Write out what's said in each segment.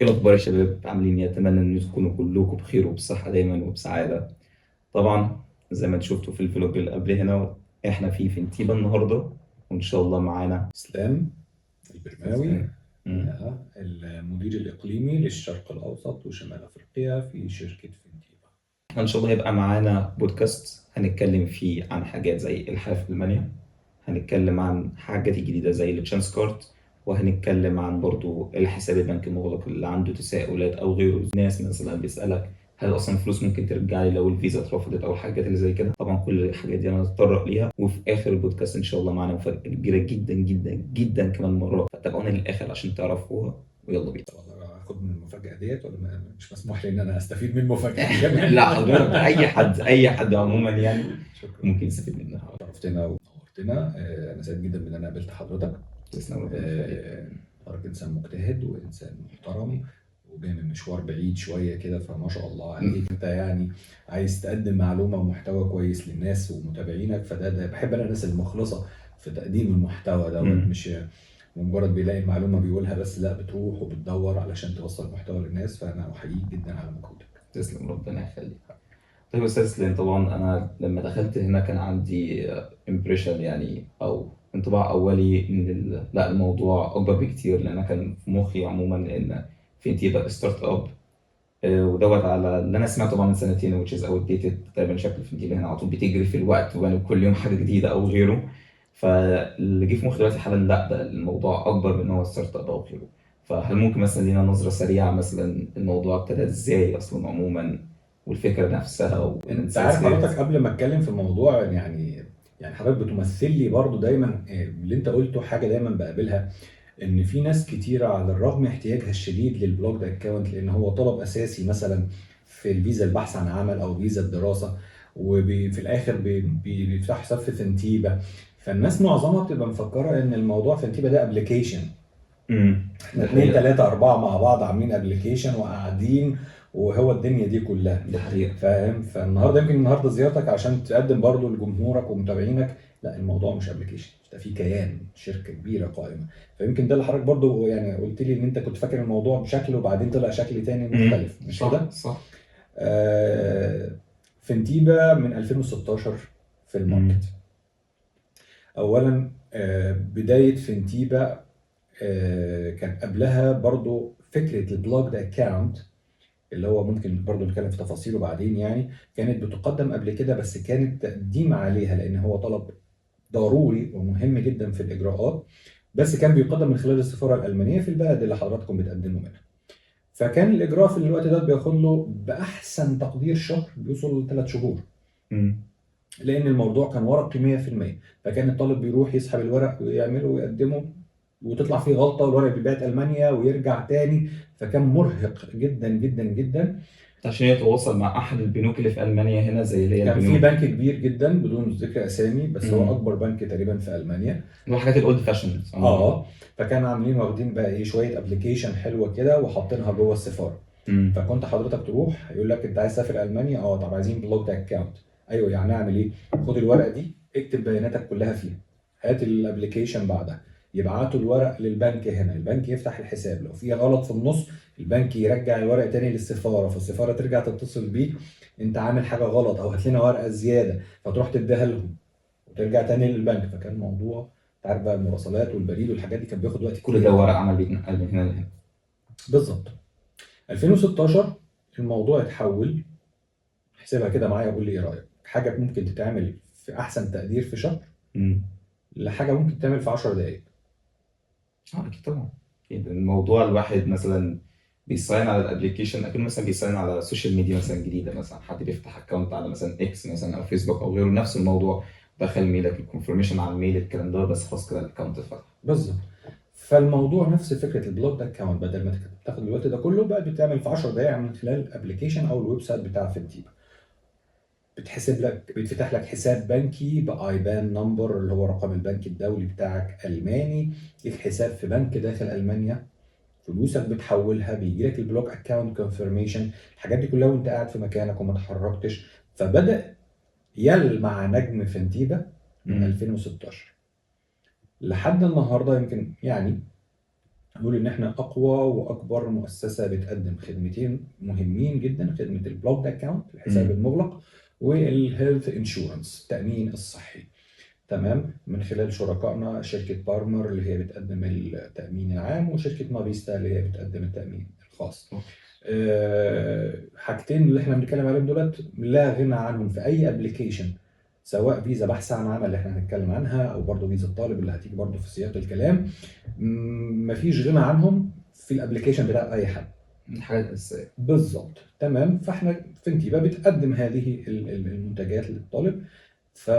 ايه الاخبار يا شباب؟ عاملين ايه؟ اتمنى ان تكونوا كلكم بخير وبصحه دايما وبسعاده. طبعا زي ما انتم شفتوا في ال vlog اللي قبل هنا، احنا في فنتيبا النهارده، وان شاء الله معانا اسلام البرماوي. مم. المدير الاقليمي للشرق الاوسط وشمال افريقيا في شركة فنتيبا. احنا ان شاء الله هيبقى معانا بودكاست هنتكلم فيه عن حاجات زي الحياة في المانيا، هنتكلم عن حاجات جديدة زي ال Chancenkarte، وهنتكلم عن برضو الحساب البنكي المغلق اللي عنده تساؤلات او غيره. ناس مثلا بيسالك هل اصلا الفلوس ممكن ترجع لي لو الفيزا اترفضت او الحاجات اللي زي كده. طبعا كل الحاجات دي انا هتطرق ليها، وفي اخر البودكاست ان شاء الله معانا مفاجاة كبيرة جدا جدا جدا كمان مره، فتابعونا للاخر عشان تعرفوها. ويلا بينا. طب والله اخد من المفاجاة ديت ولا مش مسموح لي ان انا استفيد من المفاجاة كمان؟ لا حضرتك، اي حد عموما يعني شكرا، ممكن يستفيد منها. شرفتنا ونورتنا. انا سعيد جدا بان انا قابلت حضرتك. تسلم، ربنا يخليك. حضرتك انسان مجتهد وانسان محترم وجاي من مشوار بعيد شوية كده، فما شاء الله عليك. انت يعني عايز تقدم معلومة ومحتوى كويس للناس ومتابعينك، فده بحب انا الناس المخلصه في تقديم المحتوى دوت، مش مجرد بيلاقي المعلومة بيقولها بس، لا بتروح وبتدور علشان توصل محتوى للناس. فانا احييك جدا على مجهودك. تسلم، ربنا يخليك. طيب استاذ اسلام، طبعا انا لما دخلت هنا كان عندي impression يعني او انطباع اولي ان لا الموضوع اكبر بكتير، لان انا كان في مخي عموما ان فينتيبا startup، ودوت على اللي انا سمعته طبعا من سنتين which is outdated تقريبا. شكل فينتيبا هنا على طول بتجري في الوقت ويعني كل يوم حاجة جديدة او غيره. فاللي جه في مخي دلوقتي حالا لا، ده الموضوع اكبر من ان هو startup او غيره. فهل ممكن مثلا لينا نظره سريعة مثلا الموضوع ابتدى ازاي اصلا عموما والفكرة نفسها؟ انت عارف حضرتك قبل ما اتكلم في الموضوع يعني حضرتك بتمثل لي برضو دايما اللي انت قلته، حاجة دايما بقابلها ان في ناس كتيرة على الرغم احتياجها الشديد لل blocked account، لان هو طلب اساسي مثلا في الفيزا البحث عن عمل او فيزا الدراسة، وفي الاخر بيفتحوا حساب في فنتيبا. فالناس معظمها بتبقى مفكرة ان الموضوع فنتيبا ده application، احنا 2 3 4 مع بعض عاملين application وقاعدين وهو الدنيا دي كلها. ده حقيقة. فاهم؟ فالنهارده يمكن النهارده زيارتك عشان تقدم برضو لجمهورك ومتابعينك، لا الموضوع مش application، ده في كيان، شركة كبيرة قائمة. فيمكن ده اللي حضرتك برضو يعني قلت لي ان انت كنت فاكر الموضوع بشكل وبعدين طلع شكل تاني مختلف، مش كده؟ صح. فنتيبا من 2016 في ال market. اولا، بداية فنتيبا، كان قبلها برضو فكرة ال blocked account اللي هو ممكن برضو نتكلم في تفاصيله بعدين، يعني كانت بتقدم قبل كده بس كان التقديم عليها لان هو طلب ضروري ومهم جدا في الاجراءات، بس كان بيقدم من خلال السفارة الالمانية في البلد اللي حضراتكم بتقدموا منها. فكان الاجراء في الوقت ده بياخد له باحسن تقدير شهر، بيوصل ل 3 شهور. لان الموضوع كان ورقي 100%، فكان الطالب بيروح يسحب الورق ويعمله ويقدمه وتطلع فيه غلطه والورق بيتبعت المانيا ويرجع تاني، فكان مرهق جدا جدا جدا. عشان يتواصل مع احد البنوك اللي في المانيا هنا زي اللي هي كان في البنوك. بنك كبير جدا بدون ذكر اسامي، بس هو اكبر بنك تقريبا في المانيا، اللي هو حاجات ال old fashion. فكان عاملين واخدين بقى ايه شوية application حلوة كده وحاطينها جوه السفارة. فكنت حضرتك تروح يقول لك انت عايز تسافر المانيا، طب عايزين blocked account. ايوه يعني اعمل ايه؟ خد الورقة دي اكتب بياناتك كلها فيها، هات ال application بعدها، يبعتوا الورق للبنك هنا، البنك يفتح الحساب، لو في غلط في النص البنك يرجع الورق تاني للسفاره، فالسفاره ترجع تتصل بيك انت عامل حاجة غلط او هات لنا ورقة زيادة، فتروح تديها لهم وترجع تاني للبنك. فكان موضوع انت عارف بقى المراسلات والبريد والحاجات دي كان بياخد وقت كل كتير. ده ورق عمل بيتنقل من هنا لهنا. بالظبط. 2016 الموضوع اتحول، احسبها كده معايا وقول لي ايه رايك، حاجة ممكن تتعمل في احسن تقدير في شهر لحاجة ممكن تتعمل في 10 دقائق. اكيد طبعا. اكيد الموضوع الواحد مثلا بي sign على ال application، اكيد مثلا بي sign على ال social media مثلا جديدة، مثلا حد بيفتح account على مثلا اكس مثلا او فيسبوك او غيره، نفس الموضوع، دخل mail ك ال confirmation على ال mail الكلام ده، بس خلاص كده ال account اتفتح. بالظبط. فالموضوع نفس فكرة ال blocked account، بدل ما تاخد الوقت ده كله بقى بتعمل في 10 دقائق من خلال ال application او ال website بتاع فنتيبا. بتحسب لك، بيتفتح لك حساب بنكي ب IBAN number اللي هو رقم البنك الدولي بتاعك الماني، ليك حساب في بنك داخل المانيا، فلوسك بتحولها، بيجي لك ال block account confirmation، الحاجات دي كلها وانت قاعد في مكانك وما اتحركتش. فبدا يلمع نجم فنتيبا من 2016 لحد النهارده، يمكن يعني نقول ان احنا اقوى واكبر مؤسسة بتقدم خدمتين مهمين جدا، خدمة ال blocked account الحساب المغلق، وال health insurance التامين الصحي. تمام، من خلال شركائنا شركة بارمر اللي هي بتقدم التامين العام، وشركه مافيستا اللي هي بتقدم التامين الخاص. حاجتين اللي احنا بنتكلم عليهم دولت لا غنى عنهم في اي application، سواء فيزا بحث عن عمل اللي احنا هنتكلم عنها، او برضه فيزا الطالب اللي هتيجي برضه في سياق الكلام. مفيش غنى عنهم في ال application بتاع اي حد. الحاجات الاساسيه. بالظبط، تمام. فاحنا فنتيبا بتقدم هذه المنتجات للطالب. ف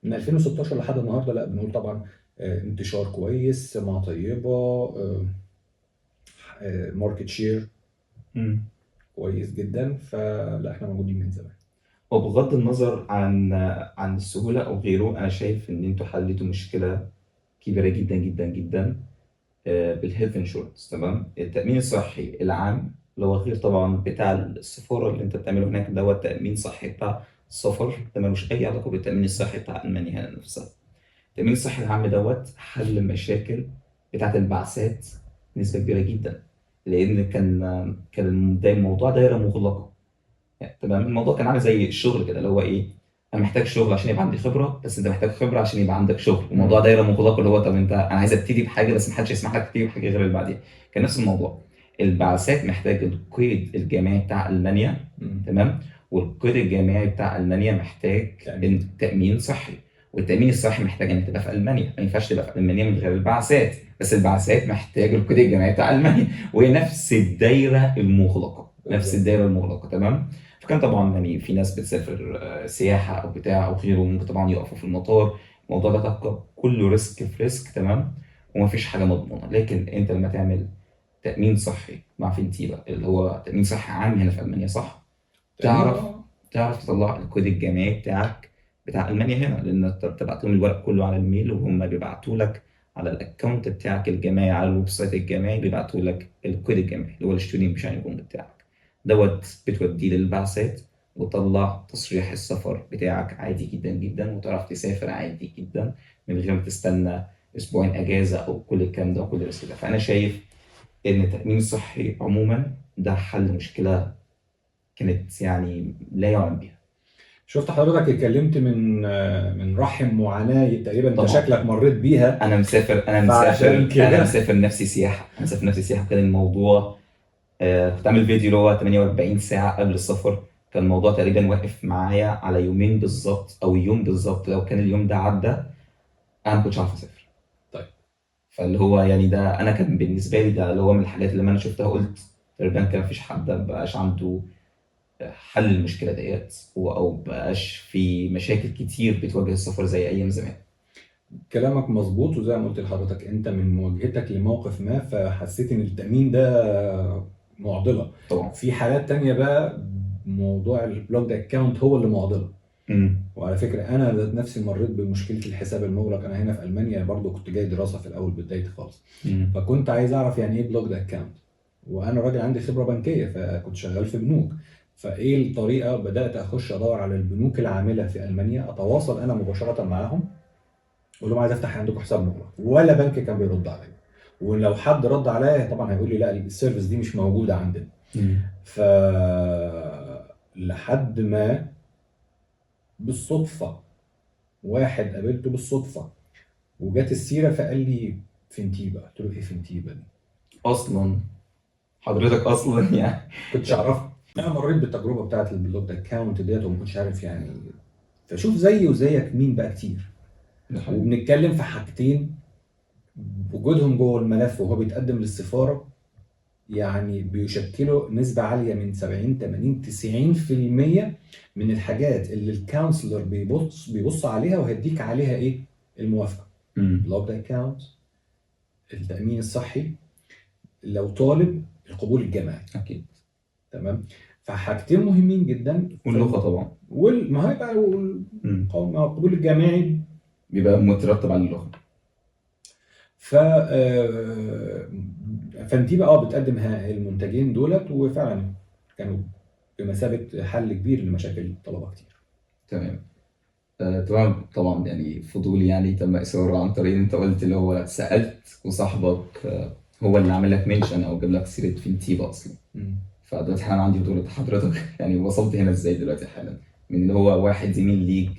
من 2016 لحد النهارده لا بنقول طبعا انتشار كويس، سمعه طيبة، market share كويس جدا. فلا احنا موجودين من زمان. وبغض النظر عن السهولة او غيره، انا شايف ان انتوا حليتوا مشكلة كبيرة جدا جدا جدا بال health insurance. تمام، التامين الصحي العام اللي هو غير طبعا بتاع السفارة اللي انت بتعمله هناك، ده هو التامين الصحي بتاع السفر، ده ملوش اي علاقة بالتامين الصحي بتاع المانيا هنا نفسها. التامين الصحي العام دوت حل مشاكل بتاعت البعثات بنسبة كبيرة جدا، لان كان ده الموضوع دايرة مغلقة. يعني تمام، الموضوع كان عامل زي الشغل كده، اللي هو ايه، انا محتاج شغل عشان يبقى عندي خبره، بس انت محتاج خبره عشان يبقى عندك شغل. الموضوع دايرة مغلقة، اللي هو طب انت انا عايز ابتدي بحاجة بس محدش يسمح لك تبتدي بحاجة غير اللي بعديها. كان نفس الموضوع، البعثات محتاج القيد الجامعي بتاع المانيا. تمام، والقيد الجامعي بتاع المانيا محتاج تامين صحي، والتامين الصحي محتاج انك تبقى في المانيا، ما ينفعش تبقى في المانيا من غير البعثات، بس البعثات محتاج القيد الجامعي بتاع المانيا، وهي نفس الدايرة المغلقة، نفس الدايرة المغلقة. تمام، فكان طبعا يعني في ناس بتسافر سياحة او بتاع او غيره، ممكن طبعا يقفوا في المطار، الموضوع ده تبقى كله risk في risk. تمام، ومفيش حاجة مضمونه. لكن انت لما تعمل تامين صحي مع فنتيبا اللي هو تامين صحي عام هنا في المانيا، صح؟ تعرف تطلع الكود الجامعي بتاعك بتاع المانيا هنا، لان انت بتبعت لهم الورق كله على ال mail، وهم بيبعتوا لك على ال account بتاعك الجامعي على ال website الجامعي، بيبعتوا لك الكود الجامعي اللي هو ال Studienbescheinigung بتاعك دوت، بتوديه للبعثات وتطلع تصريح السفر بتاعك عادي جدا جدا، وتعرف تسافر عادي جدا من غير ما تستنى اسبوعين اجازه او كل الكلام ده وكل ال risk ده. فانا شايف ان التامين الصحي عموما ده حل مشكلة كانت يعني لا يعلم بها. شفت حضرتك اتكلمت من رحم معاناة تقريبا، انت شكلك مريت بيها. انا مسافر، انا مسافر نفسي سياحة، انا مسافر نفسي سياحة. كان الموضوع كنت عامل فيديو اللي هو 48 ساعة قبل السفر، كان الموضوع تقريبا واقف معايا على يومين بالظبط او يوم بالظبط، لو كان اليوم ده عدى انا ما كنتش عارف اسافر. طيب، فاللي هو يعني ده انا كان بالنسبة لي ده اللي هو من الحاجات اللي انا شفتها قلت تقريبا كان مفيش حد مبقاش عنده حل المشكلة ديت، او بقاش في مشاكل كتير بتواجه السفر زي ايام زمان. كلامك مظبوط، وزي ما قلت لحضرتك انت من مواجهتك لموقف ما فحسيت ان التامين ده معضلة. طبعا في حالات تانية بقى موضوع ال blocked account هو اللي معضلة. وعلى فكرة انا ذات نفسي مريت بمشكلة الحساب المغلق. انا هنا في المانيا برضو كنت جاي دراسة في الاول بدايتي خالص. فكنت عايز اعرف يعني ايه blocked account، وانا راجل عندي خبره بنكيه فكنت شغال في بنوك. فايه الطريقة؟ بدات اخش ادور على البنوك العاملة في المانيا، اتواصل انا مباشرة معاهم، اقول لهم عايز افتح عندكم حساب مغلق، ولا بنك كان بيرد عليا. ولو حد رد عليا طبعا هيقول لي لا ال service دي مش موجودة عندنا. ف لحد ما بالصدفة واحد قابلته بالصدفة وجات السيرة فقال لي فنتيبا. قلت له ايه فنتيبا دي؟ اصلا حضرتك اصلا يعني كنتش اعرفها. انا مريت بالتجربة بتاعت ال blocked account ديت وما كنتش عارف يعني. فشوف زيي وزيك مين بقى كتير. وبنتكلم في حاجتين وجودهم جوه الملف وهو بيتقدم للسفاره يعني بيشكلوا نسبه عالية من 70 80 90% من الحاجات اللي ال counselor بيبص عليها وهيديك عليها ايه الموافقة. blocked account، التامين الصحي، لو طالب القبول الجامعي. اكيد. تمام. فحاجتين مهمين جدا، واللغة طبعا، ما هي بقى القبول الجامعي بيبقى مترتب على اللغة. فانتيبا بتقدم المنتجين دولت، وفعلا كانوا بمثابة حل كبير لمشاكل الطلبة كتير. تمام. طبعا يعني فضولي يعني تم اثاره عن طريق انت قلت اللي هو سالت وصاحبك هو اللي عامل لك mention او جاب لك سيره فينتيبا اصلا. فدلوقتي حالا عندي فضول حضرتك يعني وصلت هنا ازاي دلوقتي حالا، من اللي هو واحد زميل ليك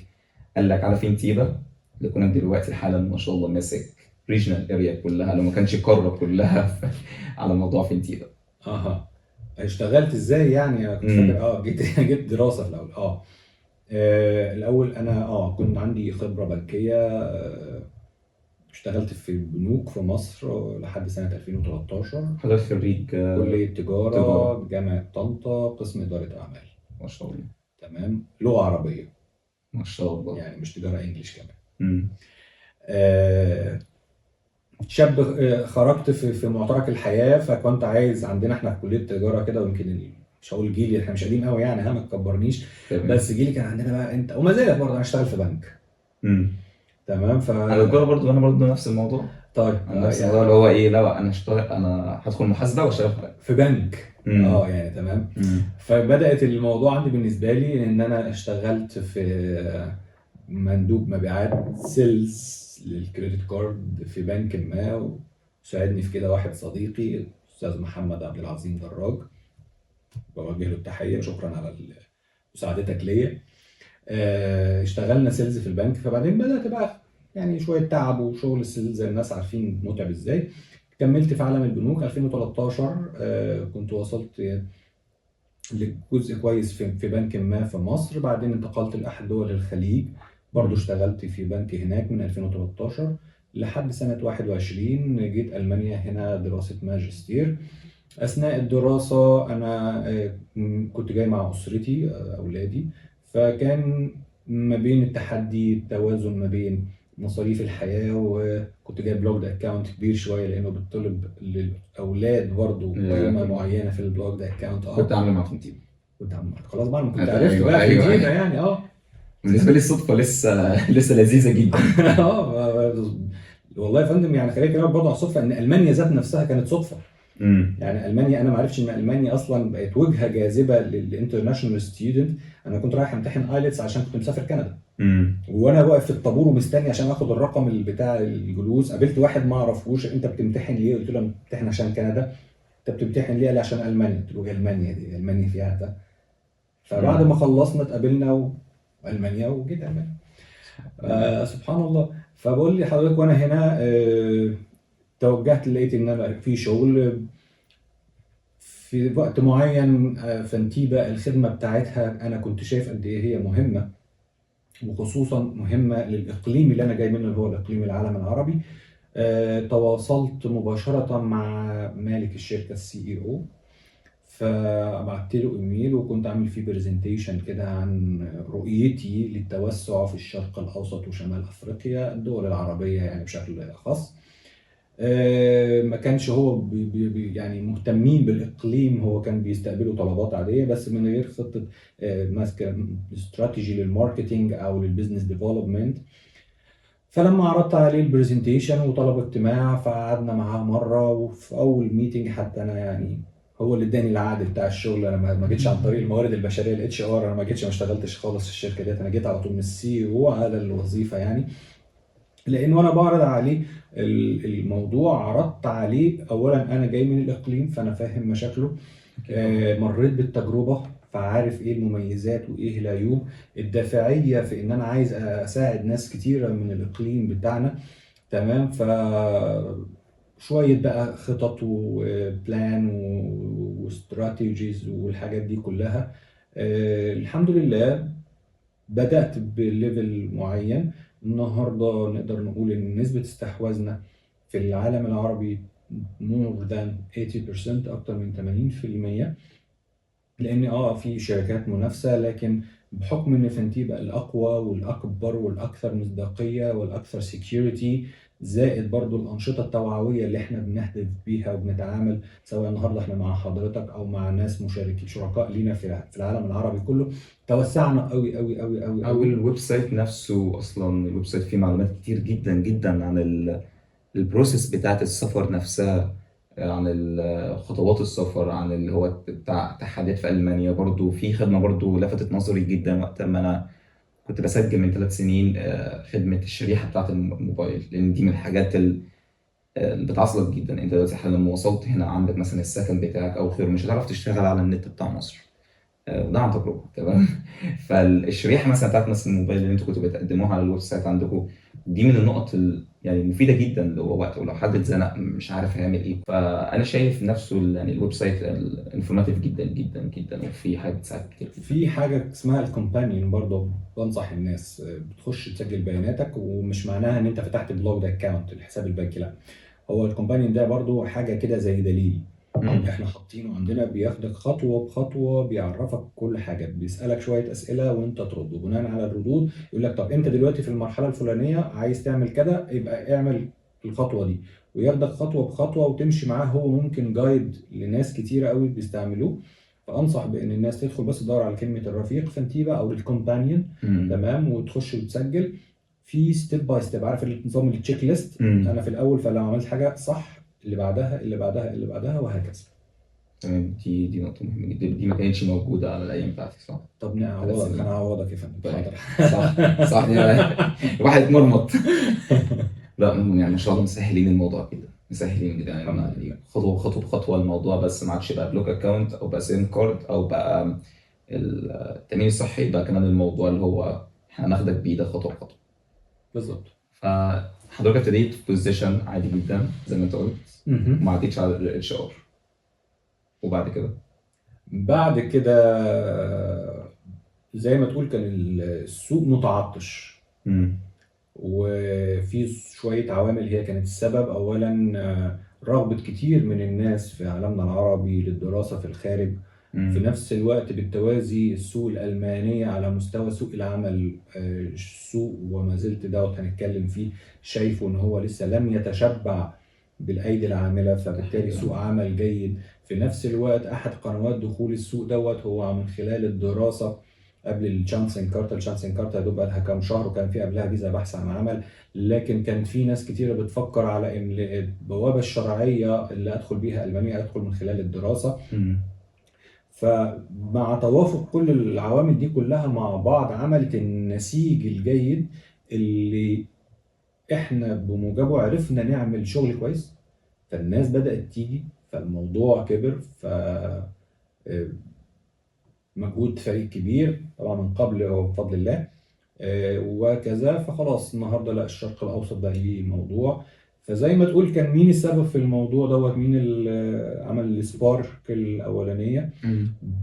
قال لك على فينتيبا لكونك دلوقتي حالا ما شاء الله ماسك regional area كلها، لو ما كانش قارة كلها على موضوع فينتيبا. اها، اشتغلت ازاي يعني؟ انا كنت فاكر جيت دراسة في الاول. الاول انا كنت عندي خبره بنكيه، اشتغلت في البنوك في مصر لحد سنة 2013. حضرتك خريج كليه تجارة جامعه طنطا، قسم ادارة اعمال. ما شاء الله. تمام، لغة عربية. ما شاء الله، يعني مش تجارة English كمان. شاب خرجت في معترك الحياة، فكنت عايز، عندنا احنا في كليه التجارة كده، ويمكن مش هقول جيلي، احنا مش قديم قوي يعني، ها ما تكبرنيش، بس جيلي كان عندنا بقى انت وما زالت برضه انا اشتغل في بنك. تمام. انا التجارة برضه، انا برضه نفس الموضوع. طيب انا نفس الموضوع اللي هو ايه، لا انا اشتغل، انا هدخل محاسبه واشتغل في بنك. في بنك. يعني تمام. فبدات الموضوع عندي بالنسبة لي ان انا اشتغلت في مندوب مبيعات sales لل credit card في بنك ما، وساعدني في كده واحد صديقي الاستاذ محمد عبد العظيم دراج، بوجه له التحية وشكرا على مساعدتك ليا. اشتغلنا sales في البنك، فبعدين بدات بقى يعني شوية تعب وشغل ال sales زي الناس عارفين متعب ازاي. كملت في عالم البنوك. 2013 كنت وصلت لجزء كويس في بنك ما في مصر، بعدين انتقلت لاحد دول الخليج، برضو اشتغلت في بنك هناك من 2013 لحد سنة 21 جيت ألمانيا هنا دراسة ماجستير. أثناء الدراسة أنا كنت جاي مع أسرتي، أولادي، فكان ما بين التحدي التوازن ما بين مصاريف الحياة، وكنت جايب blocked account كبير شوية لأنه بيطلب للأولاد برضو قيمة معينة في ال blocked account. كنت عامله مع فينتيبا. كنت عامله خلاص بقى، أنا كنت عرفت بقى فينتيبا يعني. بالنسبة لي الصدفة لسه لذيذة جدا. والله يا فندم، يعني خليني اكلمك برضه على الصدفة، ان المانيا ذات نفسها كانت صدفة. يعني المانيا انا ما عرفتش ان المانيا اصلا بقت وجهه جاذبة لل international student. انا كنت رايح امتحن IELTS عشان كنت مسافر كندا. وانا واقف في الطابور ومستني عشان اخد الرقم بتاع الجلوس، قابلت واحد ما اعرفوش، انت بتمتحن ليه؟ قلت له انا بمتحن عشان كندا. انت بتمتحن ليه؟ قال لي عشان المانيا. قلت له المانيا دي المانيا فيها ده. فبعد ما خلصنا اتقابلنا المانيا وجيت المانيا. سبحان الله. فبقول لي حضرتك وانا هنا توجهت، لقيت ان انا في شغل في وقت معين. فانتيبا الخدمة بتاعتها انا كنت شايف قد ايه هي مهمة، وخصوصا مهمة للاقليم اللي انا جاي منه اللي هو الاقليم العالم العربي. تواصلت مباشرة مع مالك الشركة ال CEO، فبعت له ايميل وكنت عامل فيه presentation كده عن رؤيتي للتوسع في الشرق الاوسط وشمال افريقيا، الدول العربية يعني بشكل خاص. ما كانش هو بي بي يعني مهتمين بالاقليم، هو كان بيستقبلوا طلبات عادية بس من غير خطه ماسكه استراتيجي لل marketing او لل business development. فلما عرضت عليه ال presentation وطلب اجتماع، فقعدنا معاه مرة، وفي اول meeting حتى انا يعني هو اللي اداني العقد بتاع الشغل. انا ما جيتش عن طريق الموارد البشرية ال HR، انا ما جيتش، ما اشتغلتش خالص في الشركة ديت، انا جيت على طول من ال CEO على الوظيفة يعني. لان وانا بعرض عليه الموضوع، عرضت عليه اولا انا جاي من الاقليم فانا فاهم مشاكله، مريت بالتجربة فعارف ايه المميزات وايه العيوب، الدافعيه في ان انا عايز اساعد ناس كتيرة من الاقليم بتاعنا. تمام. ف شوية بقى خطط و plan و strategies والحاجات دي كلها. الحمد لله بدأت ب level معين. النهارده نقدر نقول ان نسبة استحواذنا في العالم العربي more than 80%، اكتر من 80%، لان في شركات منافسة، لكن بحكم ان فانتيبا الاقوى والاكبر والاكثر مصداقية والاكثر security، زائد برضو الأنشطة التوعوية اللي احنا بنهدف بيها وبنتعامل، سواء النهاردة احنا مع حضرتك أو مع ناس مشاركين شركاء لينا في العالم العربي كله. توسعنا قوي قوي قوي قوي. أو ال website نفسه أصلا، ال website فيه معلومات كتير جدا جدا عن ال process بتاعة السفر نفسها، عن خطوات السفر، عن اللي هو بتاع تحديات في ألمانيا. برضو في خدمة برضو لفتت نظري جدا وقت ما أنا كنت بسجل من 3 سنين، خدمة الشريحة بتاعة الموبايل، لأن دي من الحاجات بتعصلك جدا. انت دلوقتي حالا لما وصلت هنا عندك مثلا السكن بتاعك او غيره، مش هتعرف تشتغل على النت بتاع مصر. وده عن تجربه، تمام. فالشريحه مثلا بتاعت مثلا الموبايل اللي انتوا كنتوا بتقدموها على ال website عندكم دي من النقط يعني المفيدة جدا، اللي هو وقت ولو حد اتزنق مش عارف هيعمل ايه. فانا شايف نفسه يعني ال website informative جدا جدا جدا، وفي حاجات بتساعد كتير جدا. في حاجة اسمها ال companion برضه، بنصح الناس بتخش تسجل بياناتك، ومش معناها ان انت فتحت blocked account الحساب البنكي، لا، هو ال companion ده برضه حاجة كده زي دليل احنا حاطينه عندنا، بياخدك خطوة بخطوه، بيعرفك كل حاجه، بيسالك شوية اسئلة وانت ترد، وبناء على الردود يقول لك طب انت دلوقتي في المرحلة الفلانية عايز تعمل كده، يبقى اعمل الخطوة دي، وياخدك خطوة بخطوة وتمشي معاه. هو ممكن guide لناس كتيرة قوي بيستعملوه. فانصح بان الناس تدخل بس تدور على كلمة الرفيق فانتيبا او ال companion، تمام، وتخش وتسجل في step by step. عارف النظام ال checklist؟ انا في الاول، فلو عملت حاجة صح اللي بعدها اللي بعدها اللي بعدها وهكذا. تمام، دي نقطة مهمة جدا، دي ما كانتش موجودة على الأيام بتاعتي، صح؟ طب نعوضك، أنا أعوضك يا فندم. طيب. حاضر. صح، الواحد اتمرمط. لا يعني ما شاء الله مسهلين الموضوع كده، مسهلين جدا يعني، خطوة خطوة بخطوة الموضوع، بس ما عادش بقى block account أو بقى SIM card أو بقى التأمين الصحي، بقى كمان الموضوع اللي هو احنا هناخدك بيه ده خطوة بخطوة. بالظبط. فحضرتك ابتديت في position عادي جدا زي ما انت قلت، وما عديتش على ال HR. وبعد كده؟ بعد كده زي ما تقول كان السوق متعطش. وفي شوية عوامل هي كانت السبب. أولاً رغبة كتير من الناس في عالمنا العربي للدراسة في الخارج. في نفس الوقت بالتوازي السوق الألمانية على مستوى سوق العمل، السوق وما زلت دوت هنتكلم فيه، شايفه إن هو لسه لم يتشبع بالأيدي العاملة، فبالتالي سوق عمل جيد. في نفس الوقت أحد قنوات دخول السوق دوت هو من خلال الدراسة قبل ال Chancenkarte. ال Chancenkarte يا دوب بقى لها كام شهر، وكان في قبلها فيزا بحث عن عمل، لكن كان في ناس كتيرة بتفكر على إن البوابة الشرعية اللي أدخل بيها ألمانيا أدخل من خلال الدراسة. فمع توافق كل العوامل دي كلها مع بعض عملت النسيج الجيد اللي احنا بموجبه عرفنا نعمل شغل كويس، فالناس بدأت تيجي، فالموضوع كبر، ف مجهود فريق كبير طبعا من قبل وبفضل الله، وكذا. فخلاص النهارده لا، الشرق الاوسط بقى ليه موضوع. فزي ما تقول كان مين السبب في الموضوع دوت، مين اللي عمل ال spark الاولانية؟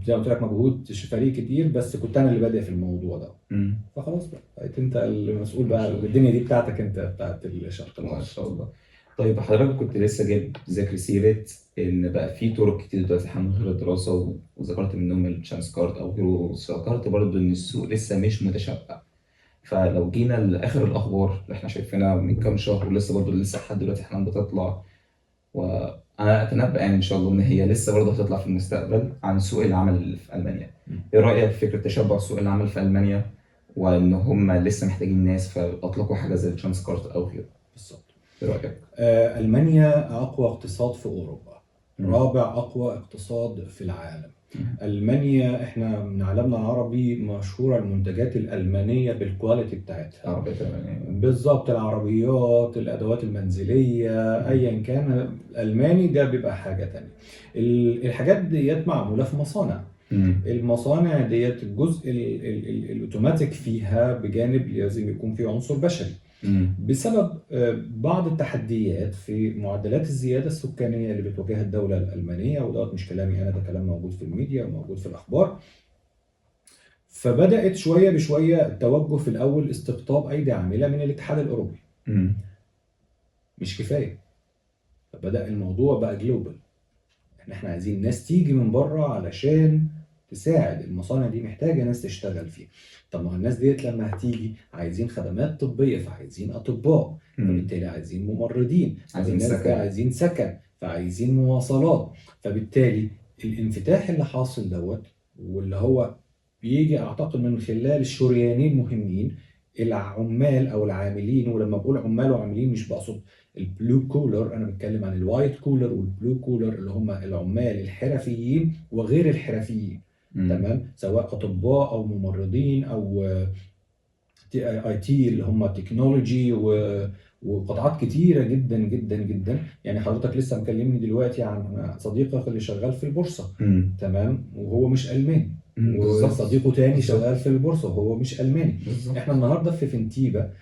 زي ما قلت لك مجهود فريق كتير، بس كنت انا اللي بادئ في الموضوع ده. فخلاص بقى بقيت انت المسؤول بقى، الدنيا دي بتاعتك انت، بتاعت الشرق الاوسط. ما شاء الله. طيب حضرتك كنت لسه جايب ذكر سيره ان بقى في طرق كتير دلوقتي من غير الدراسة، وذكرت منهم ال Chancenkarte او غيره، وذكرت برضه ان السوق لسه مش متشبع. فلو جينا لاخر الاخبار اللي احنا شايفينها من كام شهر ولسه برضه لسه لحد دلوقتي احنا بتطلع، وانا اتنبأ يعني ان شاء الله ان هي لسه برضه هتطلع في المستقبل عن سوق العمل في المانيا. ايه رايك في فكرة تشبع سوق العمل في المانيا، وان هم لسه محتاجين ناس فاطلقوا حاجة زي ال Chancenkarte او غيره؟ بالظبط. ايه رايك؟ المانيا اقوى اقتصاد في اوروبا، رابع اقوى اقتصاد في العالم. ألمانيا إحنا من عالمنا العربي مشهورة المنتجات الألمانية بال quality بتاعتها. العربيات الألمانية. بالظبط، العربيات، الأدوات المنزلية، أيا كان الألماني ده بيبقى حاجة تانية. الحاجات ديت معمولة في مصانع. المصانع ديت الجزء الأوتوماتيك فيها بجانب لازم يكون فيه عنصر بشري. بسبب بعض التحديات في معدلات الزيادة السكانية اللي بتواجهها الدولة الألمانية، وده مش كلامي أنا، ده كلام موجود في الميديا وموجود في الأخبار. فبدأت شوية بشوية التوجه في الأول استقطاب أيدي عاملة من الاتحاد الأوروبي. مش كفاية، فبدأ الموضوع بقى global، احنا عايزين ناس تيجي من بره علشان تساعد المصانع دي، محتاجة ناس تشتغل فيها. طب ما هو الناس ديت لما هتيجي عايزين خدمات طبية، فعايزين أطباء، فبالتالي عايزين ممرضين، عايزين الناس ده سكن. عايزين سكن، فعايزين مواصلات. فبالتالي الانفتاح اللي حاصل دوت، واللي هو بيجي أعتقد من خلال الشريانين مهمين، العمال أو العاملين. ولما بقول عمال وعاملين مش بقصد ال blue collar، أنا بتكلم عن ال white collar وال blue collar اللي هم العمال الحرفيين وغير الحرفيين. تمام، سواء أطباء أو ممرضين أو IT اللي هم technology وقطاعات كتيرة جدا جدا جدا. يعني حضرتك لسه مكلمني دلوقتي عن صديقك اللي شغال في البورصة، تمام، وهو مش الماني، وصديقه تاني شغال في البورصة وهو مش الماني. بالزبط. احنا النهارده في فنتيبا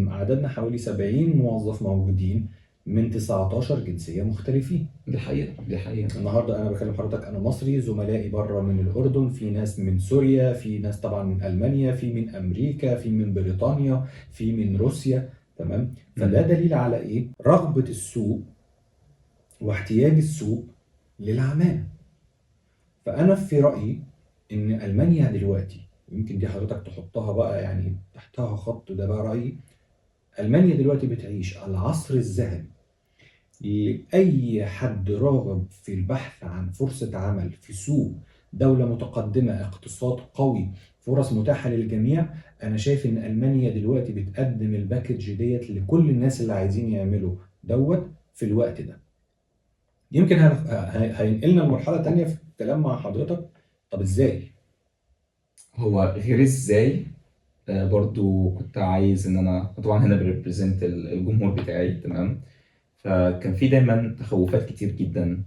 عددنا حوالي 70 موظف موجودين من 19 جنسية مختلفين. دي حقيقة، دي حقيقة. النهارده انا بكلم حضرتك انا مصري، زملائي بره من الاردن، في ناس من سوريا، في ناس طبعا من المانيا، في من امريكا، في من بريطانيا، في من روسيا، تمام. فده دليل على ايه؟ رغبة السوق واحتياج السوق للعماله. فانا في رايي ان المانيا دلوقتي، يمكن دي حضرتك تحطها بقى يعني تحتها خط، ده بقى رايي، المانيا دلوقتي بتعيش العصر الذهبي لأي حد راغب في البحث عن فرصة عمل في سوق دولة متقدمة، اقتصاد قوي، فرص متاحة للجميع. أنا شايف إن ألمانيا دلوقتي بتقدم ال package ديت لكل الناس اللي عايزين يعملوا دوت في الوقت ده. يمكن هينقلنا لمرحلة تانية في الكلام مع حضرتك. طب إزاي؟ هو غير إزاي برضو كنت عايز إن أنا طبعا هنا ب represent الجمهور بتاعي، تمام. فكان في دايما تخوفات كتير جدا،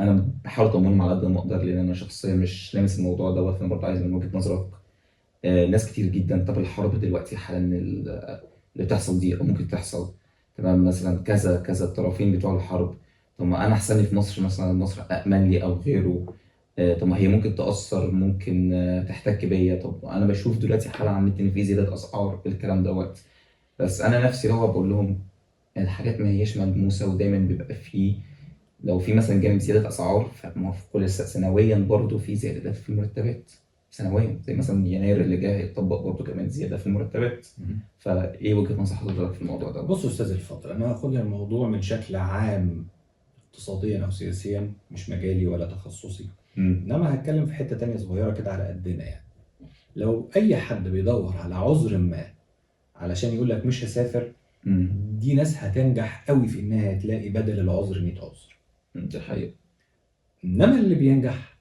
انا بحاول اطمنهم على قد ما اقدر، لان انا شخصيا مش لامس الموضوع دوت، فانا برضه عايز من وجهه نظرك. ناس كتير جدا، طب الحرب دلوقتي حالا اللي بتحصل دي او ممكن تحصل، تمام، مثلا كذا كذا الطرفين بتوع الحرب، طب ما انا احسن لي في مصر مثلا، مصر امن لي او غيره، طب ما هي ممكن تاثر، ممكن تحتك بيا، طب انا بشوف دلوقتي حالا على النت ان في زيادة اسعار الكلام دوت. بس انا نفسي لو بقول لهم الحاجات ما هيش ملموسة، ودايما بيبقى فيه لو في مثلا جانب زيادة اسعار، فما في كل سنويا برضه في زيادات في المرتبات سنويا، زي مثلا يناير اللي جاي هيطبق برضه كمان زيادة في المرتبات. فايه وجهه نظر حضرتك في الموضوع ده؟ بص استاذ الفاضل، انا هاخد الموضوع من شكل عام اقتصاديا او سياسيا، مش مجالي ولا تخصصي، انما هتكلم في حتة تانية صغيرة كده على قدنا. يعني لو اي حد بيدور على عذر ما علشان يقول لك مش هسافر، دي ناس هتنجح قوي في انها تلاقي بدل العذر 100 عذر. دي حقيقة. انما اللي بينجح،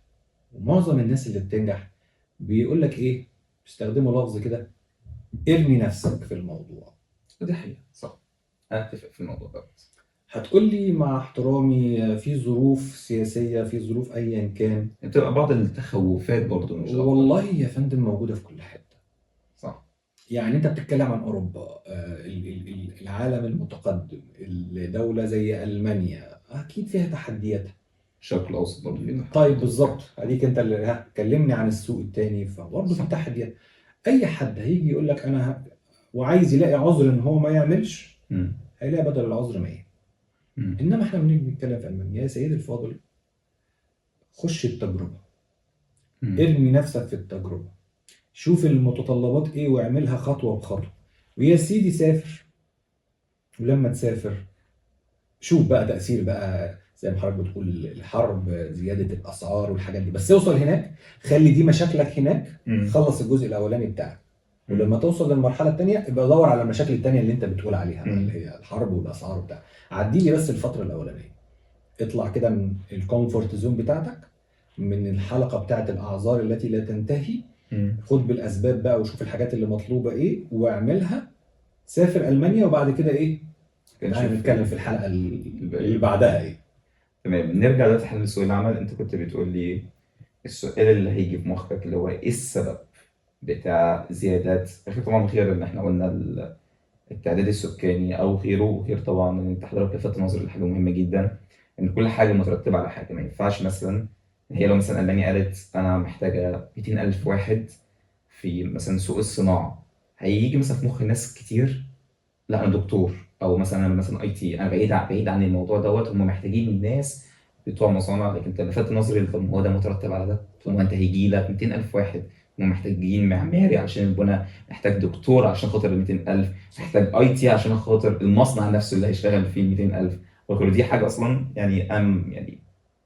ومعظم الناس اللي بتنجح، بيقول لك ايه؟ بيستخدموا لفظ كده، ارمي نفسك في الموضوع. دي حقيقة، صح، انا اتفق في الموضوع ده. هتقول لي مع احترامي في ظروف سياسية، في ظروف ايا كان، بتبقى بعض التخوفات برضو، مش أكتر. والله يا فندم موجودة في كل حتة. صح. يعني انت بتتكلم عن اوروبا، العالم المتقدم، الدولة زي المانيا اكيد فيها تحدياتها. الشرق الاوسط برضه فيه تحديات. طيب بالظبط، اديك انت اللي كلمني عن السوق الثاني، فبرضه في تحديات. اي حد هيجي يقول لك انا وعايز يلاقي عذر ان هو ما يعملش، هيلاقي بدل العذر 100. انما احنا بنيجي نتكلم في المانيا، يا سيدي الفاضل خش التجربة، ارمي نفسك في التجربة، شوف المتطلبات ايه واعملها خطوة بخطوة، ويا سيدي سافر. ولما تسافر شوف بقى تاثير بقى زي ما حضرتك بتقول الحرب، زيادة الاسعار والحاجات دي، بس اوصل هناك، خلي دي مشاكلك هناك، خلص الجزء الاولاني بتاعك، ولما توصل للمرحلة الثانية ابقى دور على المشاكل الثانية اللي انت بتقول عليها بقى، اللي هي الحرب والاسعار وبتاع. عدي لي بس الفترة الاولانية، اطلع كده من ال comfort zone بتاعتك، من الحلقة بتاعت الاعذار التي لا تنتهي، خد بالاسباب بقى وشوف الحاجات اللي مطلوبه ايه واعملها. سافر المانيا، وبعد كده ايه؟ تعالى نتكلم في الحلقة اللي بعدها ايه. تمام، نرجع دلوقتي لسوق العمل. انت كنت بتقول لي السؤال اللي هيجي في مخك اللي هو ايه السبب بتاع زيادات، غير طبعا غير ان احنا قلنا التعداد السكاني او غيره، وغير طبعا ان انت حضرتك لفت نظري لحاجة مهمة جدا، ان كل حاجة مترتبة على حاجة. ما ينفعش مثلا هي لو مثلا المانيا قالت انا محتاجه 200,000 واحد في مثلا سوق الصناعة، هيجي مثلا في مخ ناس كتير لا انا دكتور، او مثلا انا مثلا IT، انا بعيد عن الموضوع دوت، هم محتاجين الناس بتوع مصانع. لكن انت لفت نظري، طب ما هو ده مترتب على ده، طب ما انت هيجي لك 200,000 واحد، هم محتاجين معماري عشان البنى، محتاج دكتور عشان خاطر ال 200,000، محتاج IT عشان خاطر المصنع نفسه اللي هيشتغل فيه 200,000. وكل دي حاجة اصلا يعني يعني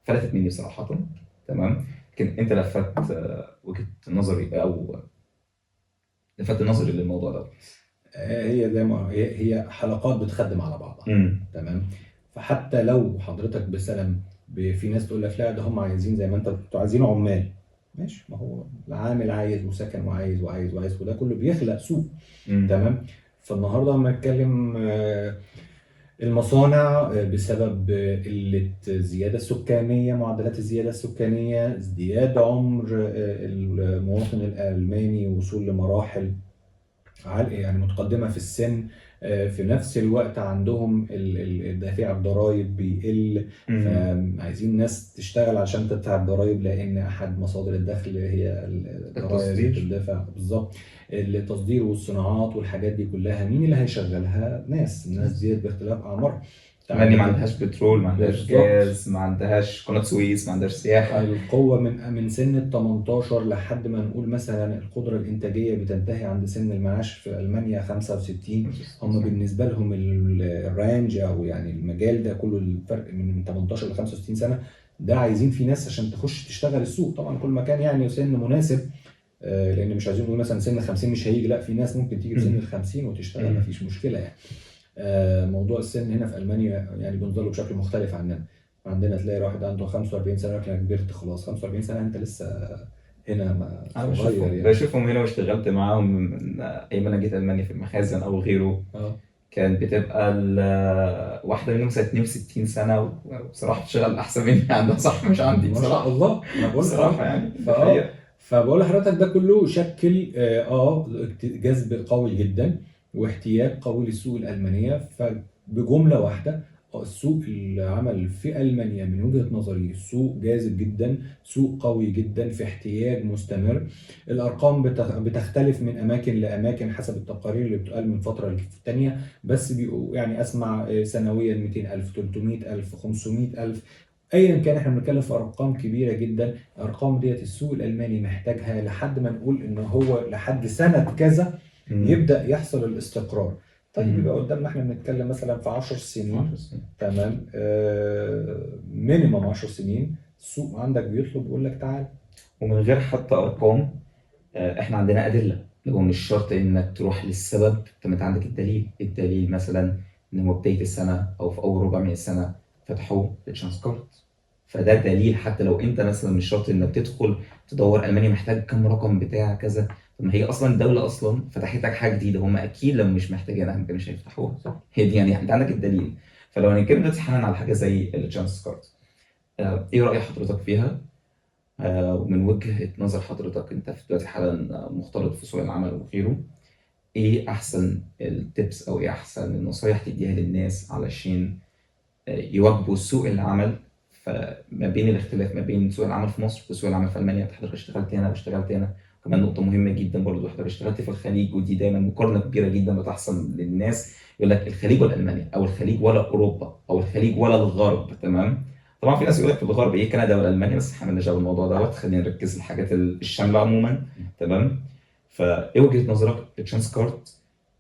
فلتت مني صراحة. تمام، لكن انت لفت وجهه نظري او لفت نظري للموضوع ده. هي زي ما هي حلقات بتخدم على بعضها. تمام، فحتى لو حضرتك مثلا في ناس تقول لك لا ده هم عايزين زي ما انت انتوا عايزين عمال، ماشي، ما هو العامل عايز وسكن وعايز وعايز وعايز، وده كله بيخلق سوق. تمام، فالنهارده لما نتكلم المصانع بسبب قلة الزيادة السكانية، معدلات الزيادة السكانية، ازدياد عمر المواطن الألماني، وصول لمراحل يعني متقدمة في السن، في نفس الوقت عندهم الدافع الضرائب بيقل، فعايزين ناس تشتغل عشان تدفع الضرائب، لأن أحد مصادر الدخل هي الضرائب اللي بتدفع. بالظبط، التصدير والصناعات والحاجات دي كلها مين اللي هيشغلها؟ ناس، الناس دي باختلاف أعمارها. يعني ما عندهاش بترول، ما عندهاش جاز، ما عندهاش قناة سويس، ما عندهاش سياحة. القوة من سن ال 18 لحد ما نقول مثلا القدرة الإنتاجية بتنتهي عند سن المعاش في ألمانيا 65. هم بالنسبة لهم ال range أو يعني المجال ده كله، الفرق من 18 ل 65 سنة ده عايزين في ناس عشان تخش تشتغل السوق. طبعا كل مكان يعني سن مناسب، لأن مش عايزين نقول مثلا سن 50 مش هيجي، لا في ناس ممكن تيجي في سن ال 50 وتشتغل مفيش مشكلة يعني. موضوع السن هنا في ألمانيا يعني بينظر له بشكل مختلف عننا. عندنا تلاقي واحد عنده 45 سنة يقول لك كبرت خلاص، 45 سنة أنت لسه هنا ما صغير يعني. بشوفهم هنا واشتغلت معاهم من أيام أنا جيت ألمانيا في المخازن أو غيره. كان بتبقى واحدة منهم سنة 62 سنة وبصراحة بتشتغل أحسن مني، عندها صح مش عندي ما شاء الله. أنا بقول بصراحة يعني فبقول لحضرتك ده كله شكل جذب قوي جدا واحتياج قوي للسوق الألمانية. فبجملة واحدة، السوق العمل في ألمانيا من وجهة نظري سوق جاذب جدا، سوق قوي جدا، في احتياج مستمر. الأرقام بتختلف من أماكن لأماكن حسب التقارير اللي بتقال من فترة للتانية، بس يعني أسمع سنويا 200,000 300,000 500,000، أيا كان احنا بنتكلم في أرقام كبيرة جدا. الأرقام ديت السوق الألماني محتاجها لحد ما نقول إن هو لحد سنة كذا يبدأ يحصل الاستقرار. طيب يبقى قدامنا احنا بنتكلم مثلا في 10 سنين، تمام، minimum 10 سنين السوق عندك بيطلب يقول لك تعال. ومن غير حتى ارقام، احنا عندنا ادلة. لو مش شرط انك تروح للسبب، طب انت عندك الدليل. الدليل مثلا ان هو بداية السنة او في اول ربع من السنة فتحوا ال Chancenkarte، فده دليل. حتى لو انت مثلا مش شرط انك تدخل تدور المانيا محتاج كم رقم بتاع كذا، طب ما هي اصلا الدولة اصلا فتحت لك حاجة جديدة، هم اكيد لو مش محتاجينها ما كانوش هيفتحوها. صح، هي دي يعني انت عندك الدليل. فلو هنتكلم دلوقتي حالا على حاجة زي ال Chancenkarte، ايه راي حضرتك فيها؟ ومن وجهه نظر حضرتك انت في دلوقتي حالا مختلط في سوق العمل وغيره، ايه احسن ال tips او ايه احسن النصايح تديها للناس علشان يواجهوا سوق العمل؟ فما بين الاختلاف ما بين سوق العمل في مصر وسوق العمل في المانيا، حضرتك اشتغلت هنا واشتغلت هنا، كمان نقطة مهمة جدا برضو حضرتك اشتغلت في الخليج، ودي دايما مقارنة كبيرة جدا بتحصل للناس، يقول لك الخليج ولا المانيا، او الخليج ولا اوروبا، او الخليج ولا الغرب. تمام، طبعا في ناس يقول لك في الغرب ايه كندا ولا المانيا، بس احنا مالناش دعوه بالموضوع دوت، خلينا نركز في الحاجات الشاملة عموما. تمام، فايه وجهه نظرك لل Chancenkarte،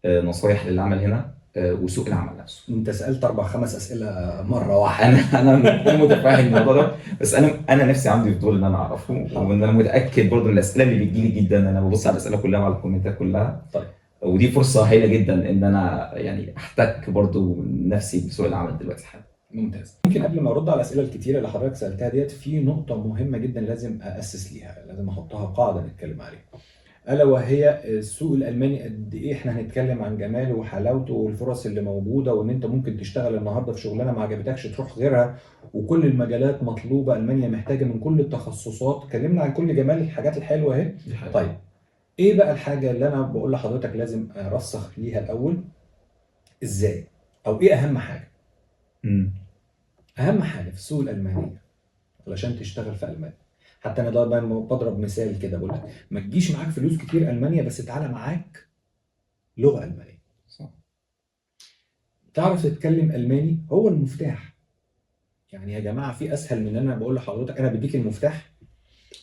نصايح للعمل هنا وسوق العمل نفسه؟ انت سالت 4-5 اسئلة مرة واحدة. انا متفاهم الموضوع ده، بس انا نفسي عندي فضول ان انا اعرفه، وان انا متاكد برضه من الاسئلة اللي بتجيلي جدا، انا ببص على الاسئلة كلها وعلى الكومنتات كلها. طيب، ودي فرصة هايلة جدا ان انا يعني احتك برضه نفسي بسوق العمل دلوقتي حالا. ممتاز. يمكن قبل ما ارد على الاسئلة الكتيرة اللي حضرتك سالتها ديت، في نقطة مهمة جدا لازم اسس ليها، لازم احطها قاعدة نتكلم عليها، الا وهي السوق الالماني. قد ايه احنا هنتكلم عن جماله وحلاوته والفرص اللي موجودة، وان انت ممكن تشتغل النهارده في شغلانة ما عجبتكش تروح غيرها، وكل المجالات مطلوبه، المانيا محتاجه من كل التخصصات. اتكلمنا عن كل جمال الحاجات الحلوة اهي. طيب ايه بقى الحاجة اللي انا بقول لحضرتك لازم ارسخ ليها الاول؟ ازاي؟ او ايه اهم حاجة؟ اهم حاجة في السوق الالمانية علشان تشتغل في المانيا، حتى انا دايما بضرب مثال كده، بقول لك ما تجيش معاك فلوس كتير المانيا، بس تعالى معاك لغة المانية. صح، تعرف تتكلم الماني هو المفتاح. يعني يا جماعة في اسهل من ان انا بقول لحضرتك انا بديك المفتاح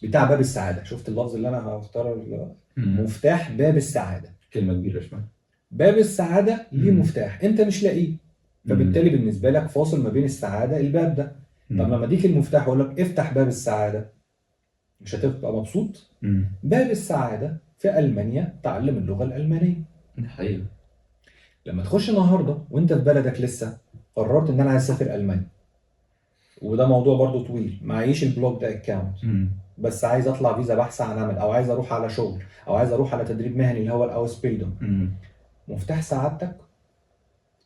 بتاع باب السعادة. شفت اللفظ اللي انا هختاره؟ مفتاح باب السعادة. كلمة كبيرة شوية. باب السعادة ليه مفتاح انت مش لاقيه، فبالتالي بالنسبة لك فاصل ما بين السعادة الباب ده. طب لما اديك المفتاح واقول لك افتح باب السعادة، مش هتبقى مبسوط؟ باب السعادة في المانيا تعلم اللغة الالمانية. حقيقي. لما تخش النهارده وانت في بلدك لسه قررت ان انا عايز اسافر المانيا، وده موضوع برضو طويل، معيش ال blocked account، بس عايز اطلع فيزا بحث عن عمل، او عايز اروح على شغل، او عايز اروح على تدريب مهني اللي هو ال Ausbildung. مفتاح سعادتك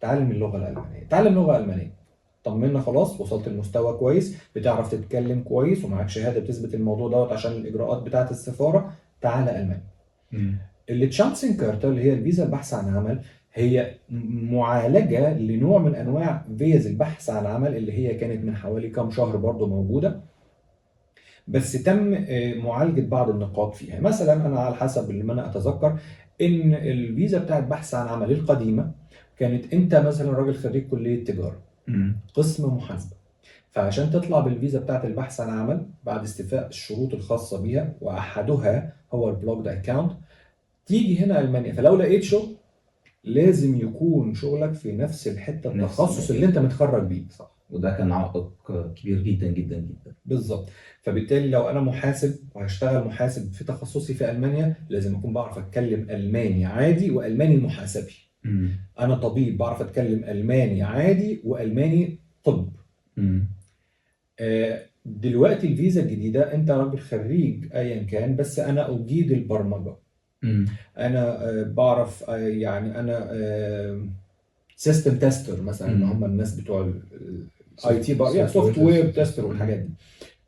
تعلم اللغة الالمانية، تعلم لغة المانية، طمنا خلاص وصلت لمستوى كويس، بتعرف تتكلم كويس، ومعاك شهادة بتثبت الموضوع دوت عشان الاجراءات بتاعه السفارة، تعالى المانيا. اللي Chancenkarte اللي هي الفيزا البحث عن عمل، هي معالجة لنوع من انواع فيز البحث عن عمل اللي هي كانت من حوالي كام شهر برضو موجودة، بس تم معالجة بعض النقاط فيها. مثلا انا على حسب اللي انا اتذكر ان الفيزا بتاعت بحث عن عمل القديمة كانت انت مثلا راجل خريج كليه تجارة قسم محاسبه، فعشان تطلع بالفيزا بتاعت البحث عن عمل بعد استيفاء الشروط الخاصة بيها واحدها هو ال blocked account، تيجي هنا المانيا، فلو لقيت شغل لازم يكون شغلك في نفس الحتة، التخصص اللي انت متخرج بيه. صح، وده كان عائق كبير جدا جدا جدا. بالظبط. فبالتالي لو انا محاسب وهشتغل محاسب في تخصصي في المانيا، لازم اكون بعرف اتكلم الماني عادي والماني محاسبي. انا طبيب بعرف اتكلم الماني عادي والماني طب. دلوقتي الفيزا الجديدة انت راجل خريج ايا كان، بس انا اجيد البرمجة، انا بعرف، يعني انا system tester مثلا، اللي هم الناس بتوع ال IT بقى، يعني software tester والحاجات دي.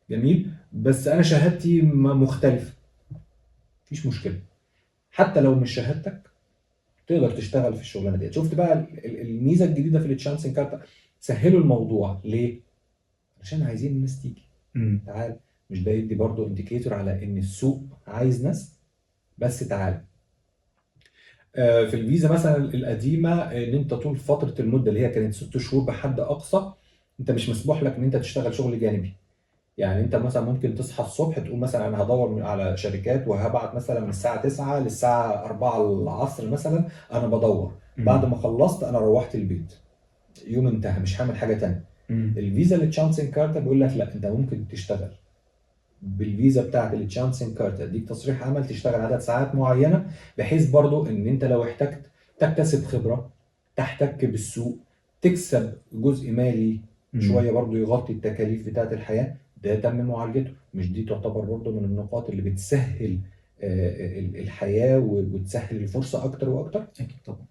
جميل، بس انا شهادتي مختلفة، مفيش مشكلة، حتى لو مش شهادتك تقدر تشتغل في الشغلانة دي. شفت بقى الميزة الجديدة في ال Chancenkarte، سهلوا الموضوع ليه؟ عشان عايزين الناس تيجي. تعال، مش ده يدي برضو indicator على ان السوق عايز ناس، بس تعال. في الفيزا مثلا القديمة ان انت طول فترة المدة اللي هي كانت 6 شهور بحد اقصى، انت مش مسموح لك ان انت تشتغل شغل جانبي. يعني انت مثلا ممكن تصحى الصبح تقول مثلا انا هدور على شركات وهبعت مثلا من الساعة 9 للساعة 4 العصر مثلا انا بدور، بعد ما خلصت انا روحت البيت، يوم انتهى، مش هعمل حاجة تانية. الفيزا اللي Chancenkarte بيقول لك لا، انت ممكن تشتغل بالفيزا بتاعت ال Chancenkarte، اديك تصريح عمل تشتغل عدد ساعات معينة، بحيث برضو ان انت لو احتجت تكتسب خبره، تحتك بالسوق، تكسب جزء مالي شوية برضو يغطي التكاليف بتاعت الحياة. ده تم معالجته. مش دي تعتبر برضو من النقاط اللي بتسهل الحياة وتسهل الفرصة اكتر واكتر؟ اكيد طبعا.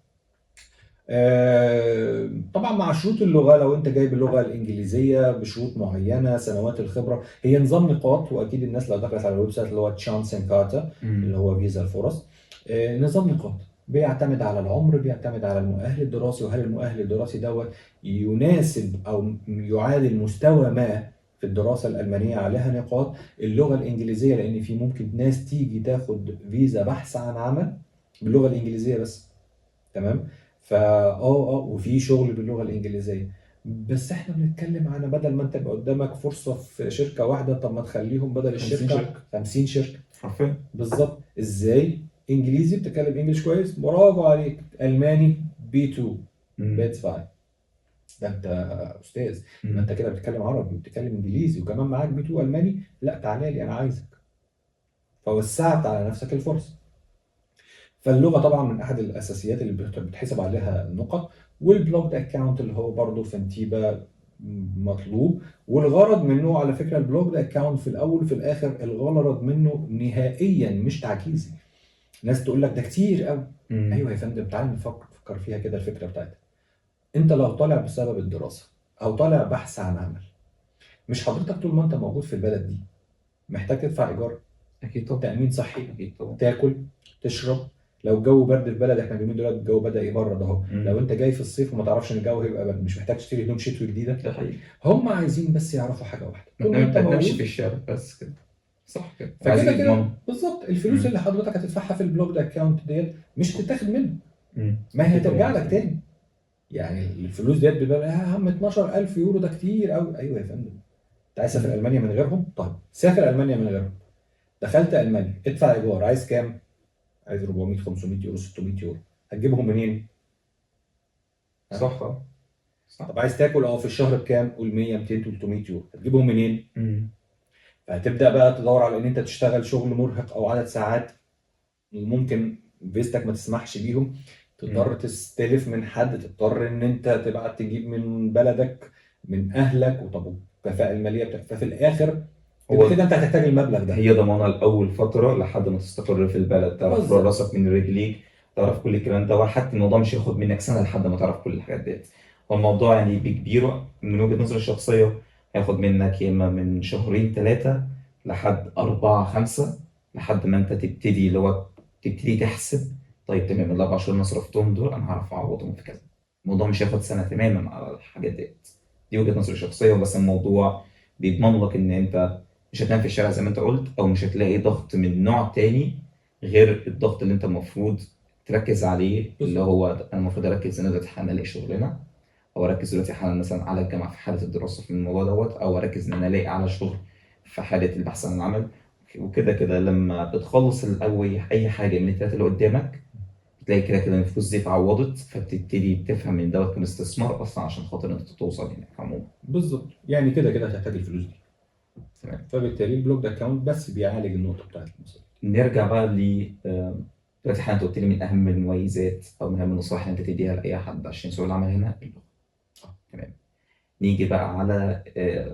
طبعا مع شروط اللغة، لو انت جايب اللغة الانجليزية بشروط معينة، سنوات الخبرة، هي نظام نقاط. واكيد الناس لو دخلت على ال website اللي هو Chancenkarte اللي هو فيزا الفرص، نظام نقاط بيعتمد على العمر، بيعتمد على المؤهل الدراسي، وهل المؤهل الدراسي دوت يناسب او يعادل مستوى ما في الدراسة الالمانية، عليها نقاط. اللغة الانجليزية، لان في ممكن ناس تيجي تاخد فيزا بحث عن عمل باللغة الانجليزية بس، تمام؟ فا وفي شغل باللغة الانجليزية، بس احنا بنتكلم على بدل ما انت يبقى قدامك فرصة في شركة واحدة، طب ما تخليهم بدل الشركة 50 شركة حرفيا. بالظبط. ازاي؟ انجليزي، بتتكلم English كويس، برافو عليك. الماني B2 B2، ده انت استاذ، ما انت كده بتتكلم عربي وبتتكلم انجليزي وكمان معاك B2 الماني، لا تعالى لي انا عايزك. فوسعت على نفسك الفرصة. فاللغه طبعا من احد الاساسيات اللي بتحسب عليها النقط. وال blocked account اللي هو برضه Fintiba مطلوب، والغرض منه على فكرة ال blocked account في الاول وفي الاخر الغرض منه نهائيا مش تعجيزي. ناس تقول لك ده كتير قوي. ايوه يا فندم، تعال نفكر فيها كده. الفكرة بتاعتها انت لو طالع بسبب الدراسة او طالع بحث عن عمل، مش حضرتك طول ما انت موجود في البلد دي محتاج تدفع ايجار، اكيد طبعا، تامين صحي، اكيد طبعا، تاكل، تشرب. لو الجو برد في البلد، احنا اليومين دول الجو بدا يبرد اهو، لو انت جاي في الصيف وما تعرفش ان الجو هيبقى برد، مش محتاج تشتري هدوم شتوي جديدة. ده حقيقي. هم عايزين بس يعرفوا حاجة واحدة، طول ما انت موجود في الشارع بس كده، صح كده؟ فكده كده بالظبط. الفلوس اللي حضرتك هتدفعها في ال blocked account ديت مش هتتاخد منه، ما هي هترجع لك تاني. يعني الفلوس ديت بيبقى يا عم 12000 يورو ده كتير قوي. ايوه يا فندم، انت عايز تسافر المانيا من غيرهم؟ طيب سافر المانيا من غيرهم. دخلت المانيا، ادفع ايجار، عايز كام؟ عايز 400 500 يورو 600 يورو، هتجيبهم منين؟ صح صح. طب عايز تاكل في الشهر بكام؟ قول 100 200 300 يورو، هتجيبهم منين؟ فهتبدا بقى تدور على ان انت تشتغل شغل مرهق او عدد ساعات وممكن فيزتك ما تسمحش بيهم، تضطر تستلف من حد، تضطر ان انت تبعت تجيب من بلدك من اهلك، وطب الكفاءة المالية بتاعتك، ففي الاخر هو كده انت هتحتاج المبلغ ده. هي ضمانه لاول فترة لحد ما تستقر في البلد، تعرف راسك من رجليك، تعرف كل الكلام ده، وحتى الموضوع مش هياخد منك سنة لحد ما تعرف كل الحاجات ديت. هو الموضوع يعني بكبيره من وجهه نظري الشخصية هياخد منك يا اما من شهرين ثلاثة لحد اربعة خمسة، لحد ما انت تبتدي اللي هو تبتدي تحسب، طيب تمام الاربع شهور اللي انا صرفتهم دول انا هعرف اعوضهم في كذا. الموضوع مش هياخد سنة تماما على الحاجات ديت. دي وجهه نظري الشخصية، بس الموضوع بيضمن لك ان انت مش هتنام في الشارع زي ما انت قلت، او مش هتلاقي ضغط من نوع تاني غير الضغط اللي انت المفروض تركز عليه، اللي هو انا المفروض اركز ان انا دلوقتي حالا الاقي شغلانة، او اركز دلوقتي حالا مثلا على الجامعة في حاله الدراسة في الموضوع دوت، او اركز ان انا الاقي على شغل في حاله البحث عن العمل. وكده كده لما بتخلص الاول اي حاجة من الثلاثة اللي قدامك بتلاقي كده كده الفلوس دي اتعوضت، فبتبتدي تفهم ان دوت كان استثمار اصلا عشان خاطر انت توصل هناك عموما. بالظبط، يعني كده كده هتحتاج الفلوس دي. تمام. فبالتالي ال blocked account بس بيعالج النقطة بتاعت المصاريف. نرجع بقى ل دلوقتي حضرتك قلت لي من اهم المميزات او من اهم النصائح اللي انت تديها لاي حد عشان سوق العمل هنا اللغة. تمام. نيجي بقى على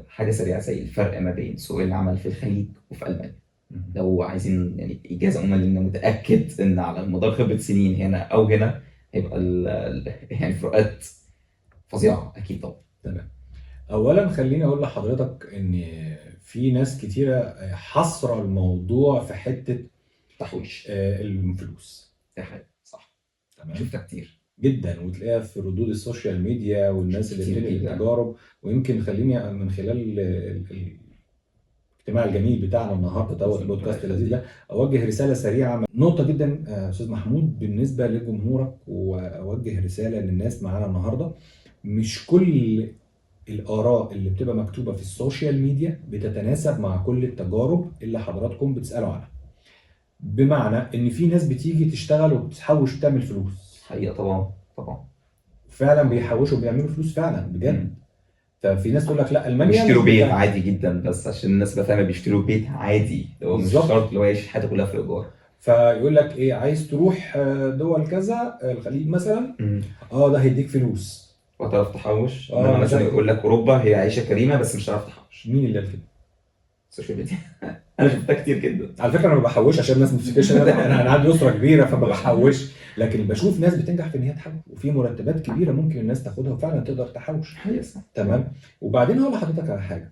حاجة سريعة زي الفرق ما بين سوق العمل في الخليج وفي المانيا. لو عايزين يعني اجازه عموما، لان متاكد ان على مدار خبره سنين هنا او هنا هيبقى يعني فروقات فظيعة اكيد طبعا. تمام. اولا خليني اقول لحضرتك ان في ناس كتيرة حصره الموضوع في حتة تحويش الفلوس. ده حقيقي صح. تمام. شفتها كتير جدا، وتلاقيها في ردود ال social media والناس اللي بتنقل التجارب. ويمكن خليني من خلال الاجتماع الجميل بتاعنا النهارده دوت البودكاست اللذيذ ده اوجه رسالة سريعة، نقطة جدا استاذ محمود بالنسبة لجمهورك، واوجه رسالة للناس معانا النهارده. مش كل الاراء اللي بتبقى مكتوبة في ال social media بتتناسب مع كل التجارب اللي حضراتكم بتسالوا عنها. بمعنى ان في ناس بتيجي تشتغل وبتحوش وتعمل فلوس. حقيقة طبعا طبعا فعلا بيحوشوا وبيعملوا فلوس فعلا بجد. ففي ناس تقول لك لا المانيا بيشتروا بيت عادي جدا، بس عشان الناس بقى فاهمه بيشتروا بيت عادي، هو مش شرط اللي هو يعيش حياته كلها في ايجار. فيقول لك ايه، عايز تروح دول كذا الخليج مثلا، ده هيديك فلوس وهتعرف تحوش. انما مثلا يقول لك اوروبا هي عيشه كريمة بس مش هتعرف تحوش. مين اللي قال كده؟ ال social media. انا شفتها كتير جدا على فكرة. انا ما بحوش عشان الناس ما تفتكرش انا عندي اسره كبيرة فما بحوش، لكن بشوف ناس بتنجح في ان هي تحوش، وفي مرتبات كبيرة ممكن الناس تاخدها وفعلا تقدر تحوش. تمام. وبعدين هقول لحضرتك على حاجة،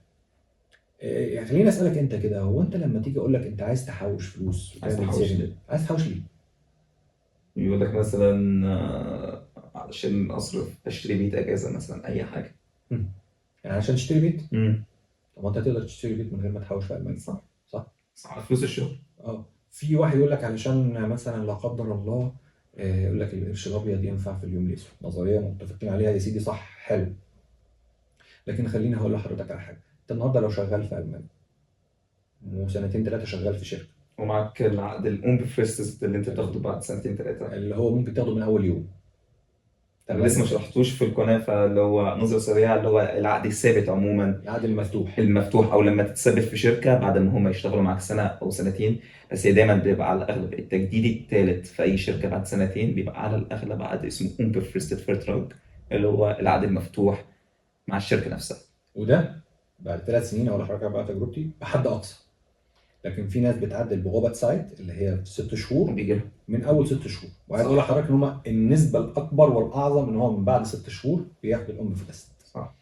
يعني خليني اسالك انت كده، هو انت لما تيجي اقول لك انت عايز تحوش فلوس، عايز تحوش ليه؟ عايز تحوش ليه؟ يقول لك مثلا علشان اصرف اشتري بيت اجازه مثلا، اي حاجة. يعني عشان تشتري بيت؟ طب ما انت تقدر تشتري بيت من غير ما تحوش في المانيا. صح صح صح، على فلوس الشغل. في واحد يقول لك علشان مثلا لا قدر الله، يقول لك القرش الابيض ينفع في اليوم الاسود. نظرية متفقين عليها يا سيدي، صح، حلو. لكن خليني هقول لحضرتك على حاجة، انت النهارده لو شغال في المانيا وسنتين ثلاثة شغال في شركة ومعاك العقد ال unbefristet اللي انت بتاخده بعد سنتين ثلاثة، اللي هو ممكن تاخده من اول يوم. انا لسه ما شرحتوش في القناة، فاللي هو نظره سريعة اللي هو العقد الثابت عموما، العقد المفتوح، المفتوح، او لما تتثبت في شركة بعد ما هم يشتغلوا معاك سنة او سنتين، بس هي دايما بيبقى على الاغلب التجديد الثالث في اي شركة بعد سنتين بيبقى على الاغلب عقد اسمه unbefristet Vertrag، اللي هو العقد المفتوح مع الشركة نفسها. وده بعد 3 سنين اقول لحضرتك بقى تجربتي بحد اقصى. لكن في ناس بتعدل ب Probezeit اللي هي في 6 شهور بيجي من اول 6 شهور. وعايز اقول لحضرتك ان هم النسبة الاكبر والاعظم ان هو من بعد 6 شهور بياخد ال unbefristet. صح.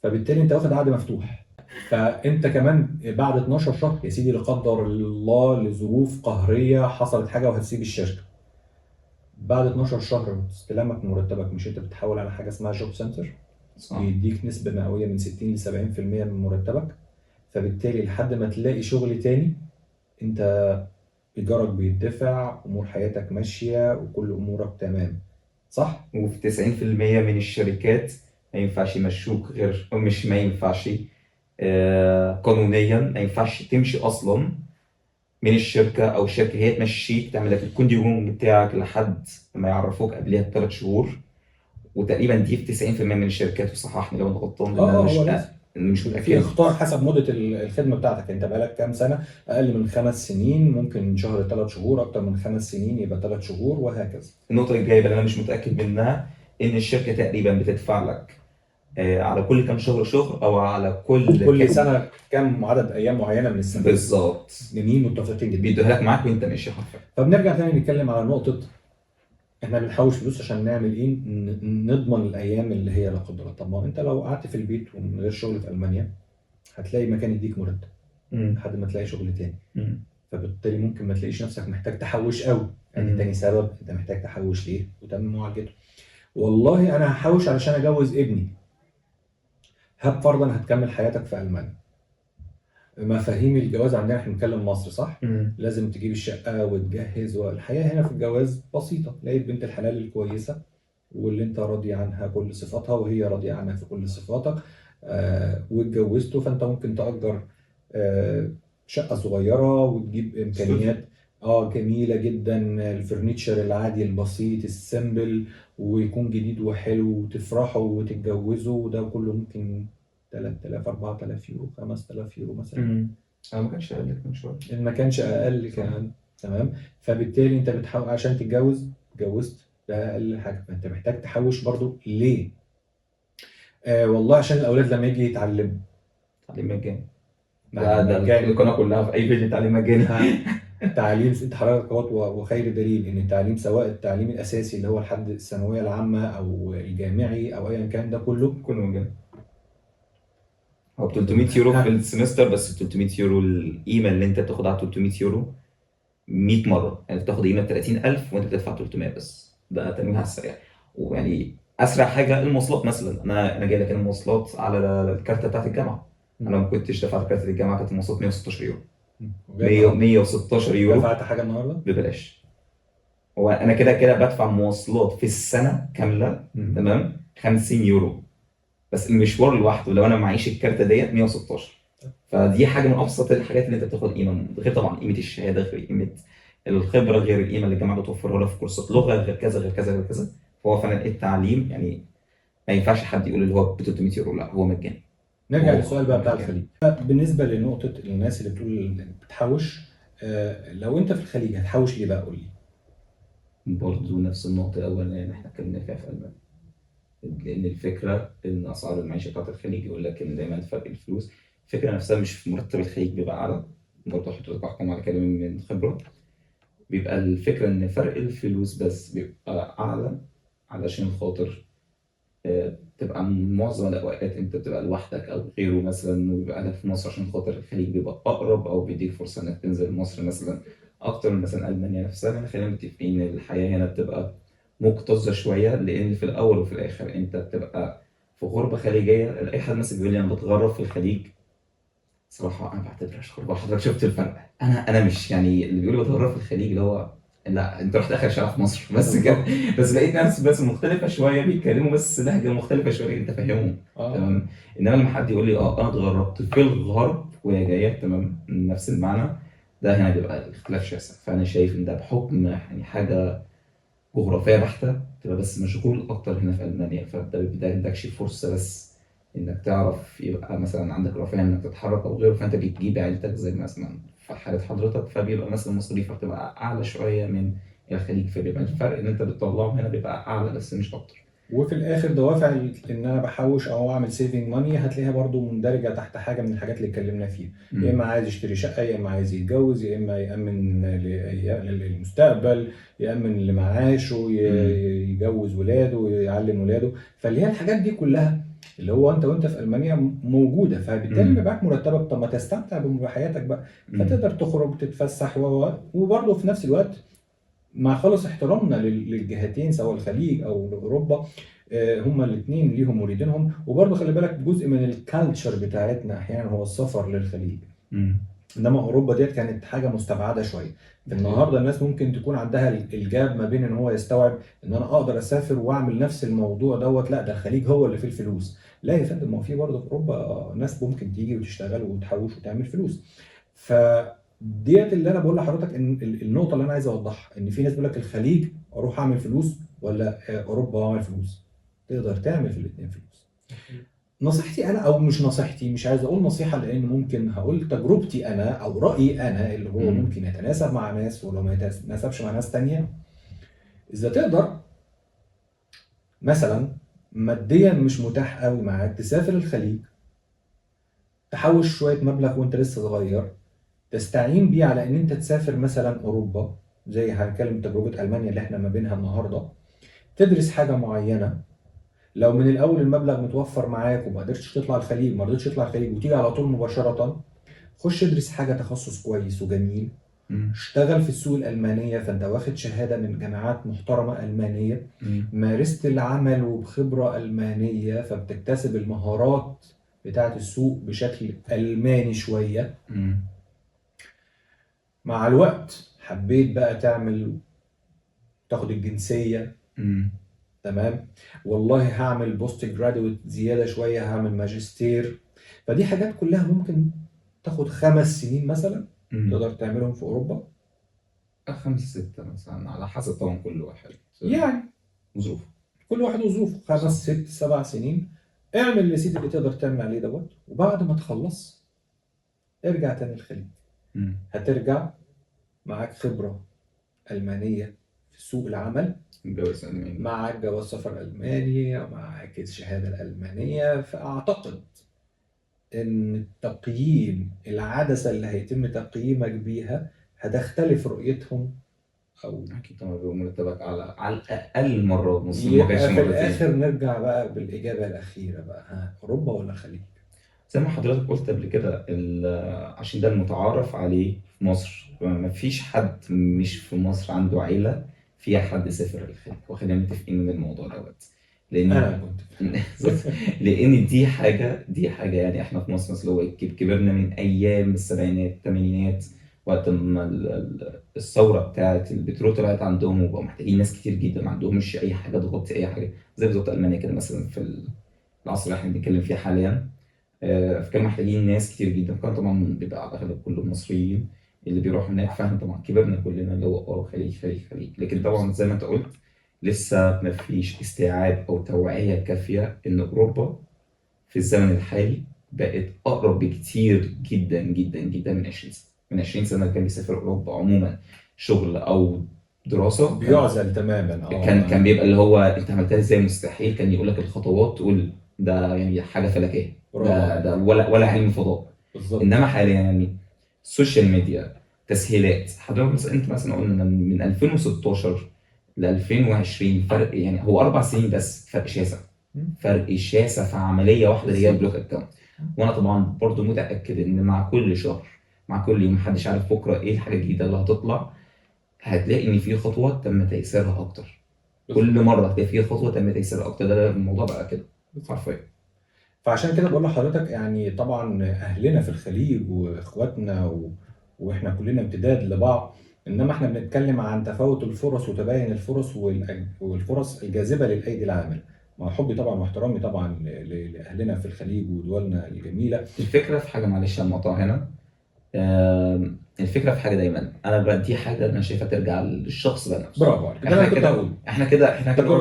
فبالتالي انت واخد عقد مفتوح. فانت كمان بعد 12 شهر يا سيدي لا قدر الله لظروف قهريه حصلت حاجة وهتسيب الشركة، بعد 12 شهر استلامك مرتبك، مش انت بتحول على حاجة اسمها Jobcenter؟ صح. بيديك نسبه مئوية من 60 ل 70% من مرتبك. فبالتالي لحد ما تلاقي شغل تاني انت ايجارك بيدفع، امور حياتك ماشية، وكل امورك تمام. صح؟ وفي 90% من الشركات ما ينفعش يمشوك غير، مش ما ينفعش قانونيا ما ينفعش تمشي اصلا من الشركة، او الشركة هي تمشيك تعمل لك ال Kündigung بتاعك لحد ما يعرفوك قبلها ب3 شهور. وتقريبا دي في 90% من الشركات، وصححني لو انا غلطان لان انا مش متأكد. في اختار حسب مدة الخدمة بتاعتك، انت بقالك كام سنة، اقل من 5 سنين ممكن شهر 3 شهور، اكتر من 5 سنين يبقى 3 شهور، وهكذا. النقطة الجاية اللي انا مش متأكد منها ان الشركة تقريبا بتدفع لك على كل كام شهر شهر، او على كل سنة كام عدد ايام معينة من السنة. بالظبط. جميل، متفقين جدا. بيدوها لك معاك وانت ماشي حرفيا. فبنرجع تاني نتكلم على نقطة احنا بنحوش فلوس عشان نعمل ايه؟ نضمن الايام اللي هي لا قدر الله. طب ما انت لو قعدت في البيت ومن غير شغل في المانيا هتلاقي مكان يديك مرتب لحد ما تلاقي شغل تاني. فبالتالي ممكن ما تلاقيش نفسك محتاج تحوش قوي. ادي تاني سبب انت محتاج تحوش ليه، وتم معالجته. والله انا هحوش علشان اجوز ابني. هب فرضا هتكمل حياتك في المانيا. مفاهيم الجواز عندنا، احنا بنتكلم مصر صح؟ لازم تجيب الشقة وتجهز، والحياة هنا في الجواز بسيطة. لقيت بنت الحلال الكويسة واللي انت راضي عنها كل صفاتها وهي راضية عنها في كل صفاتك، واتجوزته، فانت ممكن تأجر شقه صغيرة وتجيب امكانيات جميلة جدا، ال furniture العادي البسيط ال simple، ويكون جديد وحلو وتفرحوا وتتجوزوا، وده كله ممكن 3000 4000 يورو 5000 يورو مثلا. انا ما كانش اقل كمان شوية، ما كانش اقل كمان. تمام. فبالتالي انت بتحاول عشان تتجوز، اتجوزت، ده اقل حاجة. فانت محتاج تحوش برضو ليه؟ والله عشان الاولاد لما يجي يتعلموا تعليم مجاني. ده القناة كلها في اي فيديو تعليم مجاني. تعليم، انت حضرتك اهوت وخير دليل ان التعليم سواء التعليم الاساسي اللي هو لحد الثانوية العامة او الجامعي او ايا كان، ده كله مجاني. هو ب 300 يورو في ال semester، بس 300 يورو القيمة اللي انت بتاخدها على 300 يورو 100 مرة، يعني بتاخد قيمة 30000 وانت بتدفع 300 بس. ده تنويه على السريع. ويعني اسرع حاجة المواصلات مثلا، انا جاي لك المواصلات على الكارته بتاعت الجامعة. انا ما كنتش دفعت كارت الجامعة كانت المواصلات 116 يورو. 116 يورو. دفعت حاجة النهارده؟ ببلاش. هو انا كده كده بدفع مواصلات في السنة كاملة، تمام، 50 يورو بس المشوار لوحده. لو انا معيش الكارته ديت 116. فدي حاجة من ابسط الحاجات اللي انت بتاخد قيمة، غير طبعا قيمة الشهادة، غير قيمة الخبرة، غير القيمة اللي الجامعة بتوفرها لك في كورسات لغة، غير كذا غير كذا غير كذا. فهو فعلا التعليم يعني ما ينفعش حد يقول اللي هو ب 300 يورو، لا هو مجاني. نرجع للسؤال بقى بتاع الخليج. بالنسبة لنقطة الناس اللي بتقول بتحوش، لو انت في الخليج هتحوش ليه بقى؟ قول لي. برضه نفس النقطة الاولانية اللي احنا اتكلمنا فيها في المانيا، لان الفكرة ان اسعار المعيشة بتاعت الخليج يقول لك ان دايما فرق الفلوس، الفكرة نفسها مش في مرتب الخليج بيبقى اعلى، برضه حضرتك احكم على كلامي من خبره، بيبقى الفكرة ان فرق الفلوس بس بيبقى اعلى علشان خاطر تبقى معظم الاوقات انت بتبقى لوحدك او غيره مثلا، وبيبقى لك في مصر عشان خاطر الخليج بيبقى اقرب او بيديك فرصة انك تنزل مصر مثلا اكتر من مثلا المانيا نفسها. خلينا متفقين ان الحياة هنا بتبقى مكتظه شوية، لان في الاول وفي الاخر انت بتبقى في غربه خليجية. اي حد مثلا بيقول لي انا بتغرب في الخليج، صراحة انا ما بعتبرهاش غربه. حضرتك شفت الفرق؟ انا مش يعني اللي بيقول بتغرب في الخليج اللي هو لا انت رحت اخر شارع في مصر بس كده، بس لقيت ناس بس مختلفة شوية بيتكلموا بس لهجه مختلفة شوية انت فاهمهم. تمام. انما لما حد يقول لي انا اتغربت في الغرب وهي جاية، تمام، نفس المعنى ده هنا بيبقى الاختلاف شاسع. فانا شايف ان ده بحكم يعني حاجة جغرافية بحته تبقى بس مشغول اكتر هنا في المانيا، فده ما عندكش فرصة بس انك تعرف يبقى مثلا عندك رفاهية انك تتحرك او غيره، فانت بتجيب عيلتك زي مثلا في حاله حضرتك، فبيبقى مثلا مصاريفك بتبقى اعلى شوية من الخليج، فبيبقى الفرق ان انت بتطلعه هنا بيبقى اعلى بس مش اكتر. وفي الاخر دوافع ان انا بحوش او اعمل saving money هتلاقيها برضو مندرجه تحت حاجة من الحاجات اللي اتكلمنا فيها، يا اما عايز يشتري شقه، يا اما عايز يتجوز، يا اما يامن للمستقبل، يامن لمعاشه، يجوز ولاده، يعلم ولاده. فاللي هي الحاجات دي كلها اللي هو انت وانت في المانيا موجودة، فبالتالي بيبقى معاك مرتبك، طب ما تستمتع بحياتك بقى، فتقدر تخرج تتفسح وبرضه في نفس الوقت مع خالص احترامنا للجهتين سواء الخليج او اوروبا، هما الاثنين ليهم مريدينهم. وبرضه خلي بالك جزء من ال culture بتاعتنا احيانا هو السفر للخليج، انما اوروبا ديت كانت حاجة مستبعده شوية. النهارده الناس ممكن تكون عندها ال gap ما بين ان هو يستوعب ان انا اقدر اسافر واعمل نفس الموضوع دوت، لا ده الخليج هو اللي فيه الفلوس. لا يا فندم، ما هو في برضه في اوروبا ناس ممكن تيجي وتشتغل وتحوش وتعمل فلوس. فديت اللي انا بقول لحضرتك ان النقطة اللي انا عايز اوضحها، ان في ناس بيقول لك الخليج اروح اعمل فلوس ولا اوروبا واعمل فلوس. تقدر تعمل في الاثنين فلوس. نصيحتي انا، او مش نصيحتي، مش عايز اقول نصيحة لان ممكن هقول تجربتي انا او رايي انا اللي هو ممكن يتناسب مع ناس ولو ما يتناسبش مع ناس تانية. اذا تقدر مثلا ماديا مش متاح قوي معاك تسافر الخليج، تحوش شوية مبلغ وانت لسه صغير، تستعين بيه على ان انت تسافر مثلا اوروبا، زي هنتكلم تجربه المانيا اللي احنا ما بينها النهارده، تدرس حاجة معينة. لو من الاول المبلغ متوفر معاك وما قدرتش تطلع الخليج، ما رضيتش تطلع الخليج وتيجي على طول مباشرة، خش ادرس حاجة تخصص كويس وجميل، اشتغل في السوق الالمانية، فانت واخد شهادة من جامعات محترمه المانية، مارست العمل وبخبره المانية، فبتكتسب المهارات بتاعه السوق بشكل الماني شوية. مع الوقت حبيت بقى تعمل تاخد الجنسية، تمام، والله هعمل post graduate زيادة شوية، هعمل ماجستير. فدي حاجات كلها ممكن تاخد 5 سنين مثلا تقدر تعملهم في اوروبا، 5 6 مثلا على حسب طبعا كل واحد يعني ظروفه، كل واحد وظروفه. 5 6 7 سنين اعمل يا سيدي اللي تقدر تعمل عليه دوت، وبعد ما تخلص ارجع تاني الخليج. هترجع معاك خبرة ألمانية في سوق العمل، جواز ألماني، معاك جواز سفر ألماني، معاك الشهادة الألمانية. فأعتقد إن التقييم، العدسة اللي هيتم تقييمك بيها هتختلف رؤيتهم، أو أكيد طبعا بيبقى مرتبك على الأقل مرة ونص، ما كانش في مرتين. الآخر نرجع بقى بالإجابة الأخيرة بقى، ها، أوروبا ولا الخليج؟ زي ما حضرتك قلت قبل كده، عشان ده المتعارف عليه في مصر، ما فيش حد مش في مصر عنده عيلة فيها حد سافر الخليج، وخلينا متفقين من الموضوع دوت. لأن أنا كنت لأن دي حاجة يعني إحنا في مصر مثلا هو كبرنا من أيام السبعينات الثمانينات، وقت ما الثورة بتاعة البترول طلعت عندهم، وبقوا محتاجين ناس كتير جدا، ما عندهمش أي حاجة تغطي أي حاجة، زي بالظبط ألمانيا كده مثلا في العصر اللي إحنا بنتكلم فيه حاليا. فكانوا محتاجين ناس كتير جدا، كان طبعا بيبقى على الاغلب كلهم مصريين اللي بيروحوا هناك. فاحنا طبعا كبرنا كلنا اللي هو خليج خليج خليج، لكن طبعا زي ما انت قلت لسه ما فيش استيعاب او توعيه كافيه ان اوروبا في الزمن الحالي بقت اقرب بكتير جدا جدا جدا من 20 سنة. من 20 سنة اللي كان بيسافر اوروبا عموما شغل او دراسة بيعزل تماما، كان بيبقى اللي هو انت عملتها ازاي، مستحيل. كان يقول لك الخطوات تقول ده يعني حاجة فلكيه، ده ولا علم فضاء بالظبط. انما حاليا يعني ال social media، تسهيلات. حضرتك مثلا انت مثلا قلنا من 2016 ل 2020 فرق، يعني هو 4 سنين بس، فرق شاسع، فرق شاسع في عملية واحدة اللي هي ال block account. وانا طبعا برضو متاكد ان مع كل شهر مع كل يوم، محدش عارف بكره ايه الحاجة الجديدة اللي هتطلع، هتلاقي ان في خطوة تم تيسيرها اكتر. كل مرة هتلاقي في خطوة تم تيسيرها اكتر. ده الموضوع بقى كده حرفيا. فعشان كده بقول لحضرتك يعني طبعا اهلنا في الخليج واخواتنا واحنا كلنا امتداد لبعض، انما احنا بنتكلم عن تفاوت الفرص وتباين الفرص والفرص الجاذبه للايدي العاملة. مع حبي طبعا واحترامي طبعا لاهلنا في الخليج ودولنا الجميلة. الفكرة في حاجة، معلش المقطع هنا، الفكرة في حاجة دايما انا دي حاجة انا شايفها ترجع للشخص بقى نفسه. برافو عليك. احنا كده احنا كده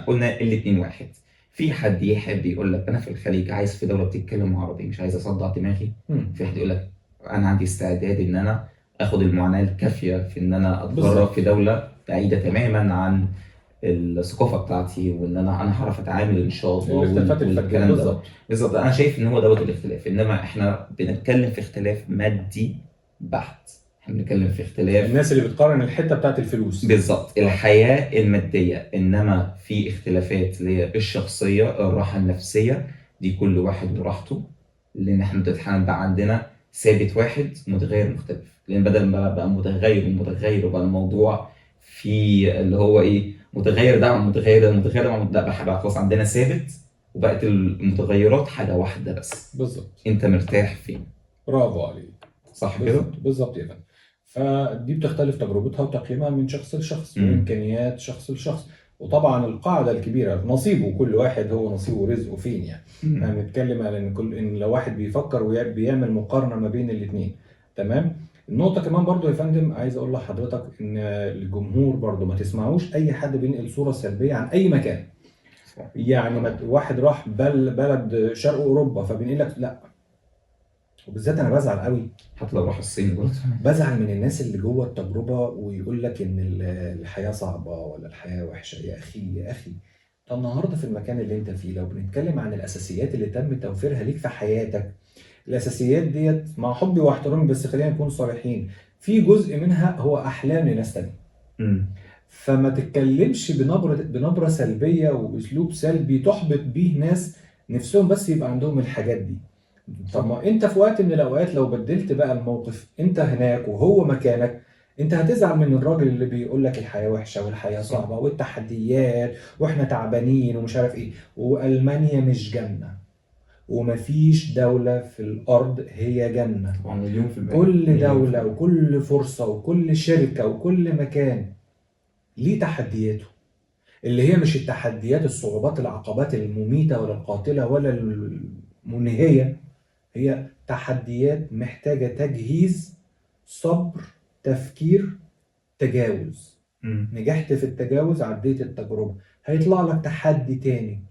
قلنا الاثنين واحد. في حد يحب يقول لك انا في الخليج عايز في دولة بتتكلم عربي، مش عايز اصدع دماغي. في حد يقول لك انا عندي استعداد ان انا اخد المعاناة الكافيه في ان انا اتغرب في دولة بعيدة تماما عن الثقافة بتاعتي، وان انا هعرف اتعامل ان شاء الله، الاختلافات الفردية بالظبط. بالظبط. انا شايف ان هو دوت الاختلاف، انما احنا بنتكلم في اختلاف مادي بحت، احنا بنتكلم في اختلاف الناس اللي بتقارن الحتة بتاعت الفلوس بالظبط، الحياة المادية. انما في اختلافات اللي هي الشخصية، الراحة النفسية دي كل واحد وراحته، لان احنا بنتحمل بقى عندنا ثابت واحد متغير مختلف، لان بدل ما بقى متغير ومتغير وبقى الموضوع في اللي هو ايه، متغير ده مع متغير ده متغير ده مع لا بقى خلاص عندنا ثابت، وبقت المتغيرات حاجة واحدة بس. بالظبط. انت مرتاح فين. برافو عليك. صح كده؟ بالظبط يا فندم. فدي بتختلف تجربتها وتقييمها من شخص لشخص، وامكانيات شخص لشخص، وطبعا القاعدة الكبيرة نصيبه، كل واحد هو نصيبه ورزقه فين يعني. احنا بنتكلم على ان كل ان لو واحد بيفكر وبيعمل مقارنة ما بين الاثنين. تمام. النقطة كمان برضو يا فندم عايز اقول لحضرتك ان الجمهور برضو ما تسمعوش اي حد بينقل صوره سلبية عن اي مكان. يعني واحد راح بلد شرق اوروبا فبينقل لك لا، وبالذات انا بزعل قوي حتى لو راح الصين برضه بزعل من الناس اللي جوه التجربة ويقول لك ان الحياة صعبة ولا الحياة وحشة. يا اخي يا اخي، طب النهارده في المكان اللي انت فيه لو بنتكلم عن الاساسيات اللي تم توفيرها ليك في حياتك، الاساسيات ديت مع حبي واحترامي بس خلينا نكون صريحين، في جزء منها هو احلام لناس تانية. فما تتكلمش بنبره سلبية واسلوب سلبي تحبط بيه ناس نفسهم بس يبقى عندهم الحاجات دي. طب ما انت في وقت من الاوقات لو بدلت بقى الموقف، انت هناك وهو مكانك، انت هتزعل من الراجل اللي بيقول لك الحياة وحشة والحياة صعبة والتحديات واحنا تعبانين ومش عارف ايه، والمانيا مش جنة ومفيش دولة في الارض هي جنة. طبعا 1,000,000%. كل دولة وكل فرصة وكل شركة وكل مكان ليه تحدياته، اللي هي مش التحديات الصعوبات العقبات المميتة ولا القاتلة ولا المنهية، هي تحديات محتاجة تجهيز، صبر، تفكير، تجاوز. نجحت في التجاوز، عديت التجربة، هيطلع لك تحدي تاني.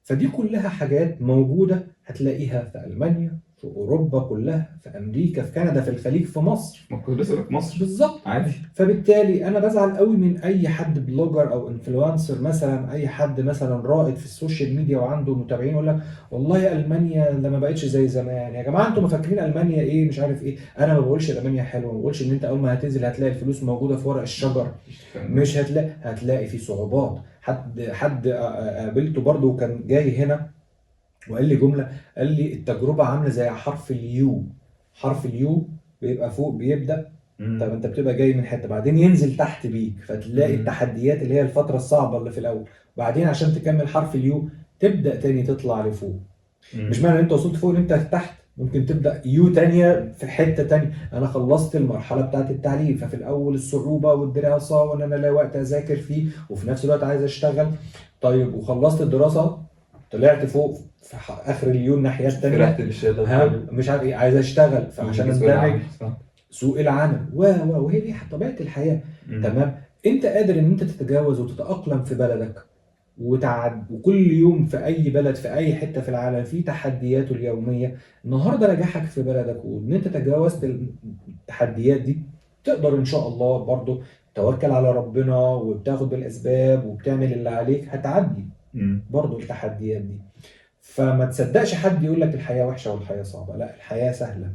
فدي كلها حاجات موجودة هتلاقيها في ألمانيا، في أوروبا كلها، في أمريكا، في كندا، في الخليج، في مصر. ما كنت لسه في مصر. بالظبط. عادي. فبالتالي أنا بزعل قوي من أي حد blogger أو influencer مثلا، أي حد مثلا رائد في ال social media وعنده متابعين يقول لك والله ألمانيا لما بقتش زي زمان. يا جماعة أنتوا ما فاكرين ألمانيا إيه مش عارف إيه. أنا ما بقولش ألمانيا حلوة، ما بقولش إن أنت أول ما هتنزل هتلاقي الفلوس موجودة في ورق الشجر، مش هتلاقي في صعوبات. حد قابلته برضه وكان جاي هنا وقال لي جملة، قال لي التجربة عاملة زي حرف ال U. حرف ال U بيبقى فوق بيبدأ، طب انت بتبقى جاي من حتة بعدين ينزل تحت بيك، فتلاقي التحديات اللي هي الفترة الصعبة اللي في الأول، بعدين عشان تكمل حرف ال U تبدأ تاني تطلع لفوق. مش معنى ان انت وصلت فوق ان انت تحت، ممكن تبدأ U تانية في حتة تانية. أنا خلصت المرحلة بتاعت التعليم، ففي الأول الصعوبة والدراسة وإن أنا لا وقت أذاكر فيه وفي نفس الوقت عايز أشتغل. طيب وخلصت الدراسة، طلعت فوق في آخر ال U الناحية التانية، فرحت بالشهادة، مش عارف إيه، عايز أشتغل، فعشان أندمج سوق العمل وهي دي طبيعة الحياة. تمام، أنت قادر إن أنت تتجاوز وتتأقلم في بلدك وكل يوم في أي بلد في أي حتة في العالم في تحدياته اليومية. النهاردة نجاحك في بلدك وإن أنت تجاوزت التحديات دي، تقدر إن شاء الله برضو توكل على ربنا وبتاخد بالأسباب وبتعمل اللي عليك، هتعدي برضو التحديات دي. فما تصدقش حد يقول لك الحياة وحشة والحياة صعبة، لا الحياة سهلة.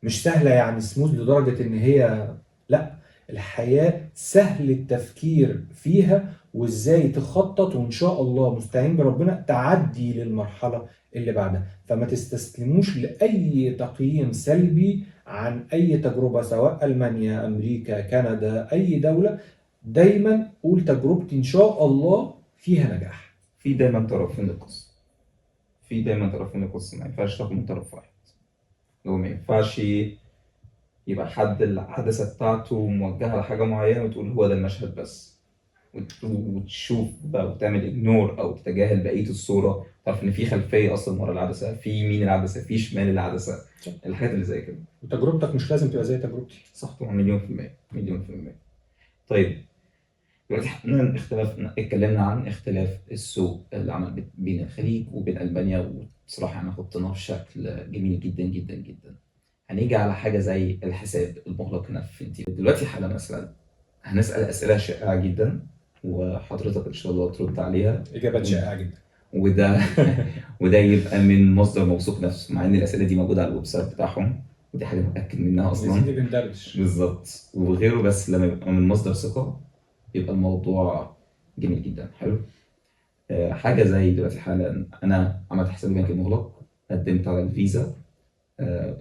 مش سهلة يعني سموث لدرجة إن هي، لا الحياة سهل التفكير فيها وإزاي تخطط، وإن شاء الله مستعين بربنا تعدي للمرحلة اللي بعدها. فما تستسلموش لأي تقييم سلبي عن أي تجربة، سواء ألمانيا، أمريكا، كندا، أي دولة. دايما قول تجربتي إن شاء الله فيها نجاح. في دايما طرفين للقصة، في دايما طرفين للقصة، ما ينفعش تاخد من طرف واحد. لو ما ينفعش يبقى حد العدسة بتاعته موجهة لحاجة معينة وتقول هو ده المشهد بس، وتشوف بقى وتعمل ignore أو تتجاهل بقية الصورة. تعرف إن في خلفية أصلاً ورا العدسة، في يمين العدسة، في شمال العدسة، الحاجات اللي زي كده. وتجربتك مش لازم تبقى زي تجربتي. صح طبعاً، 1,000,000%، 1,000,000%. طيب دلوقتي احنا اتكلمنا عن اختلاف السوق العمل بين الخليج وبين ألمانيا، وبصراحة احنا حطيناه بشكل جميل جداً جداً جداً. هنيجي على حاجة زي الحساب المغلق هنا في فينتيبا. دلوقتي حالا مثلاً هنسأل أسئلة شائعة جداً وحضرتك إن شاء الله ترد عليها. إجابات شائعة جداً. وده يبقى من مصدر موثوق نفسه، مع إن الأسئلة دي موجودة على ال website بتاعهم، ودي حاجة متأكد منها أصلاً. يا سيدي بندردش. بالظبط وغيره، بس لما يبقى من مصدر ثقة يبقى الموضوع جميل جداً. حلو. حاجة زي دلوقتي حالاً أنا عملت حساب بنكي مغلق، قدمت على الفيزا،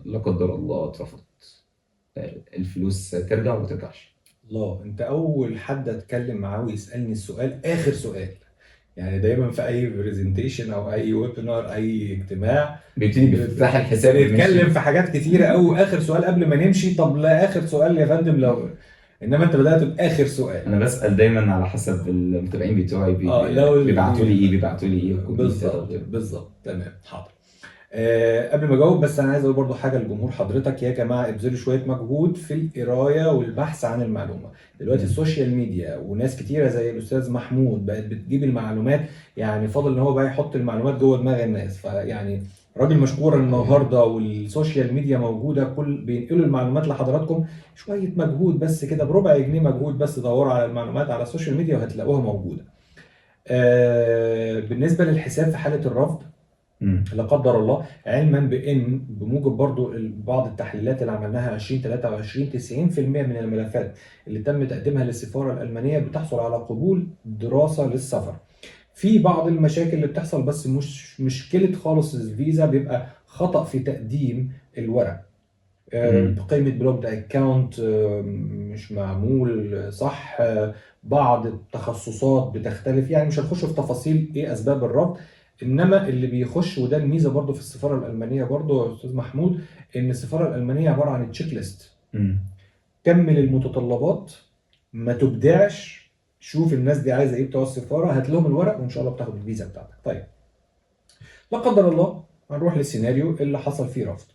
لا قدر الله اترفضت، الفلوس ترجع وما ترجعش؟ الله، انت اول حد اتكلم معاه ويسالني السؤال اخر سؤال. دايما في اي presentation او اي webinar اي اجتماع بيبتدي بيفتح الحساب، بنتكلم في حاجات كتيره قوي، اخر سؤال قبل ما نمشي. طب لا اخر سؤال يا فندم، لو انما انت بدات باخر سؤال. انا بسال دايما على حسب المتابعين بتوعي بيبعتوا لي ايه، بيبعتوا لي ايه. بالظبط بالظبط، تمام، حاضر. قبل ما اجاوب بس انا عايز اقول برضو حاجة لجمهور حضرتك. يا جماعة ابذلوا شوية مجهود في القراية والبحث عن المعلومة. دلوقتي ال social media وناس كتيرة زي الاستاذ محمود بقت بتجيب المعلومات، فاضل ان هو بقى يحط المعلومات جوه دماغ الناس. فيعني راجل مشكور النهارده، وال social media موجودة، كل بينقلوا المعلومات لحضراتكم. شوية مجهود بس كده، بربع جنيه مجهود بس، دوروا على المعلومات على ال social media وهتلاقوها موجودة. بالنسبة للحساب في حاله الرفض، لا قدر الله، علما بان بموجب برضو بعض التحليلات اللي عملناها 2023 90% من الملفات اللي تم تقديمها للسفاره الالمانية بتحصل على قبول دراسة للسفر. في بعض المشاكل اللي بتحصل، بس مش مشكلة خالص الفيزا، بيبقى خطأ في تقديم الورق، قيمة blocked account مش معمول صح، بعض التخصصات بتختلف، يعني مش هنخش في تفاصيل ايه اسباب الرفض. انما اللي بيخش، وده الميزة برضو في السفارة الالمانية برضو يا استاذ محمود، ان السفارة الالمانية عبارة عن checklist، كمل المتطلبات، ما تبدعش، شوف الناس دي عايزه ايه بتوع السفارة، هات لهم الورق وان شاء الله بتاخد الفيزا بتاعتك. طيب لا قدر الله هنروح للسيناريو اللي حصل فيه رفض.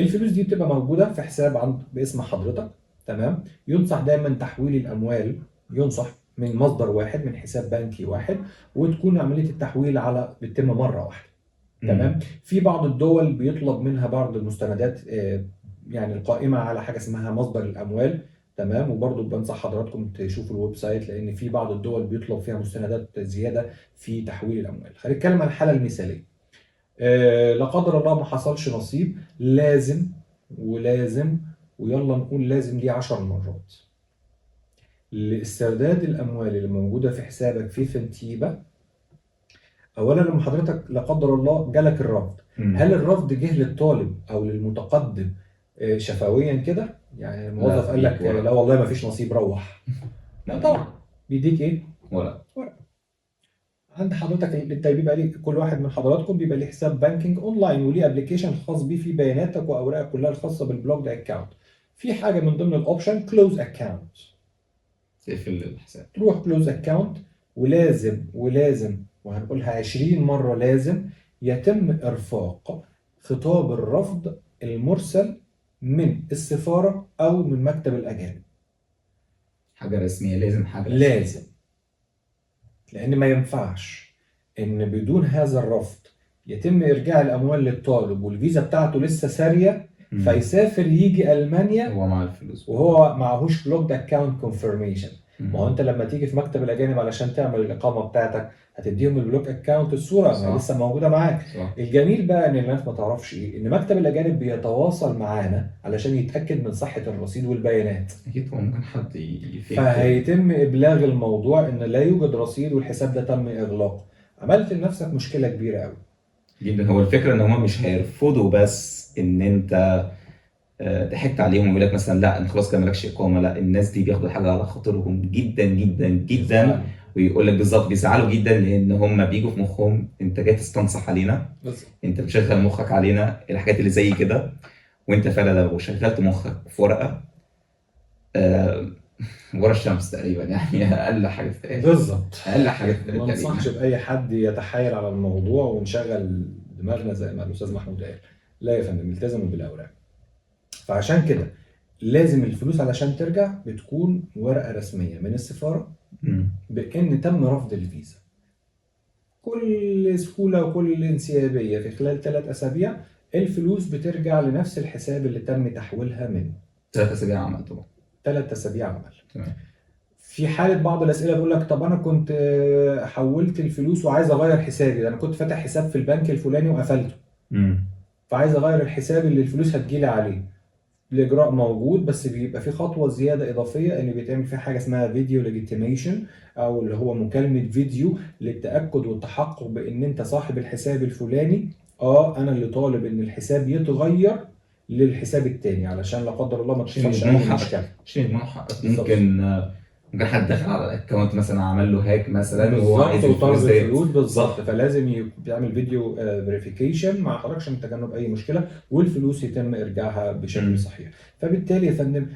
الفلوس دي بتبقى موجودة في حساب عند باسم حضرتك، تمام. ينصح دايما تحويل الاموال، ينصح من مصدر واحد، من حساب بنكي واحد، وتكون عملية التحويل على بتتم مرة واحدة، تمام. في بعض الدول بيطلب منها بعض المستندات، يعني القائمة على حاجة اسمها مصدر الاموال، تمام. وبرضه بنصح حضراتكم تشوفوا ال website، لان في بعض الدول بيطلب فيها مستندات زيادة في تحويل الاموال. خلينا نتكلم عن الحالة المثالية. لا قدر الله ما حصلش نصيب، لازم ولازم ويلا نقول لازم دي 10 مرات لاسترداد الاموال اللي موجودة في حسابك في فنتيبا. اولا لما حضرتك لا قدر الله جالك الرفض، هل الرفض جه للطالب او للمتقدم شفويا كده؟ يعني الموظف قال لك لا والله ما فيش نصيب روح؟ لا طبعا، بيديك ايه؟ ورق. ورق. عند حضرتك انت بيبقى ليك، كل واحد من حضراتكم بيبقى ليه حساب banking online وليه application خاص بيه فيه بياناتك واوراقك كلها الخاصة بال blocked account. في حاجة من ضمن ال option close account، تقفل الحساب، تروح close account. ولازم ولازم وهنقولها 20 مرة، لازم يتم ارفاق خطاب الرفض المرسل من السفارة او من مكتب الاجانب، حاجة رسمية، لازم حاجة رسمية. لازم، لان ما ينفعش ان بدون هذا الرفض يتم ارجاع الاموال للطالب والفيزا بتاعته لسه ساريه، فيسافر يجي المانيا هو مع الفلوس وهو معهوش blocked account confirmation. ما هو انت لما تيجي في مكتب الاجانب علشان تعمل الاقامة بتاعتك هتديهم ال block account الصورة ما لسه موجودة معاك. صح. الجميل بقى ان الناس ما تعرفش ايه، ان مكتب الاجانب بيتواصل معانا علشان يتاكد من صحة الرصيد والبيانات. اكيد هو ممكن حد يفيك، فهيتم ابلاغ الموضوع ان لا يوجد رصيد والحساب ده تم اغلاقه. عملت لنفسك مشكلة كبيرة قوي جدا. هو الفكرة ان هم مش هيرفضوا بس ان انت ضحكت عليهم ويقول لك مثلا لا انت خلاص كده مالكش اقامه، لا الناس دي بياخدوا الحاجة على خاطرهم جدا جدا جدا، ويقول لك بالظبط بيزعلوا جدا لان هم بيجوا في مخهم انت جاي تستنصح علينا، بالظبط، انت بتشغل مخك علينا، الحاجات اللي زي كده. وانت فعلا لو شغلت مخك في ورقة ورا الشمس تقريبا، يعني اقل حاجة تتقال، بالظبط اقل حاجة تتقال. ما انصحش باي حد يتحايل على الموضوع ونشغل دماغنا زي ما الاستاذ محمود قال. لا يا فندم، التزموا بالاوراق. فعشان كده لازم الفلوس علشان ترجع بتكون ورقة رسمية من السفارة بان تم رفض الفيزا. كل سهولة وكل انسيابيه في خلال 3 أسابيع الفلوس بترجع لنفس الحساب اللي تم تحويلها منه. 3 أسابيع عمل طبعا. 3 أسابيع عمل. تمام. في حاله بعض الاسئلة بيقول لك طب انا كنت حولت الفلوس وعايز اغير حسابي، ده انا كنت فاتح حساب في البنك الفلاني وقفلته. فعايز اغير الحساب اللي الفلوس هتجيلي عليه. الاجراء موجود، بس بيبقى في خطوة زيادة اضافية ان بيتعمل فيها حاجة اسمها video legitimation، او اللي هو مكالمة فيديو للتاكد والتحقق بان انت صاحب الحساب الفلاني. انا اللي طالب ان الحساب يتغير للحساب التاني علشان لا قدر الله ما تحصلش اي مشكلة. عشان يضمنوا حقك. ممكن حد دخل على ال account مثلا عمل له hack مثلا وهو عايز الفلوس الفلوس بالظبط، فلازم يعمل video verification مع حضرتك عشان تجنب اي مشكلة والفلوس يتم ارجاعها بشكل صحيح. فبالتالي يا فندم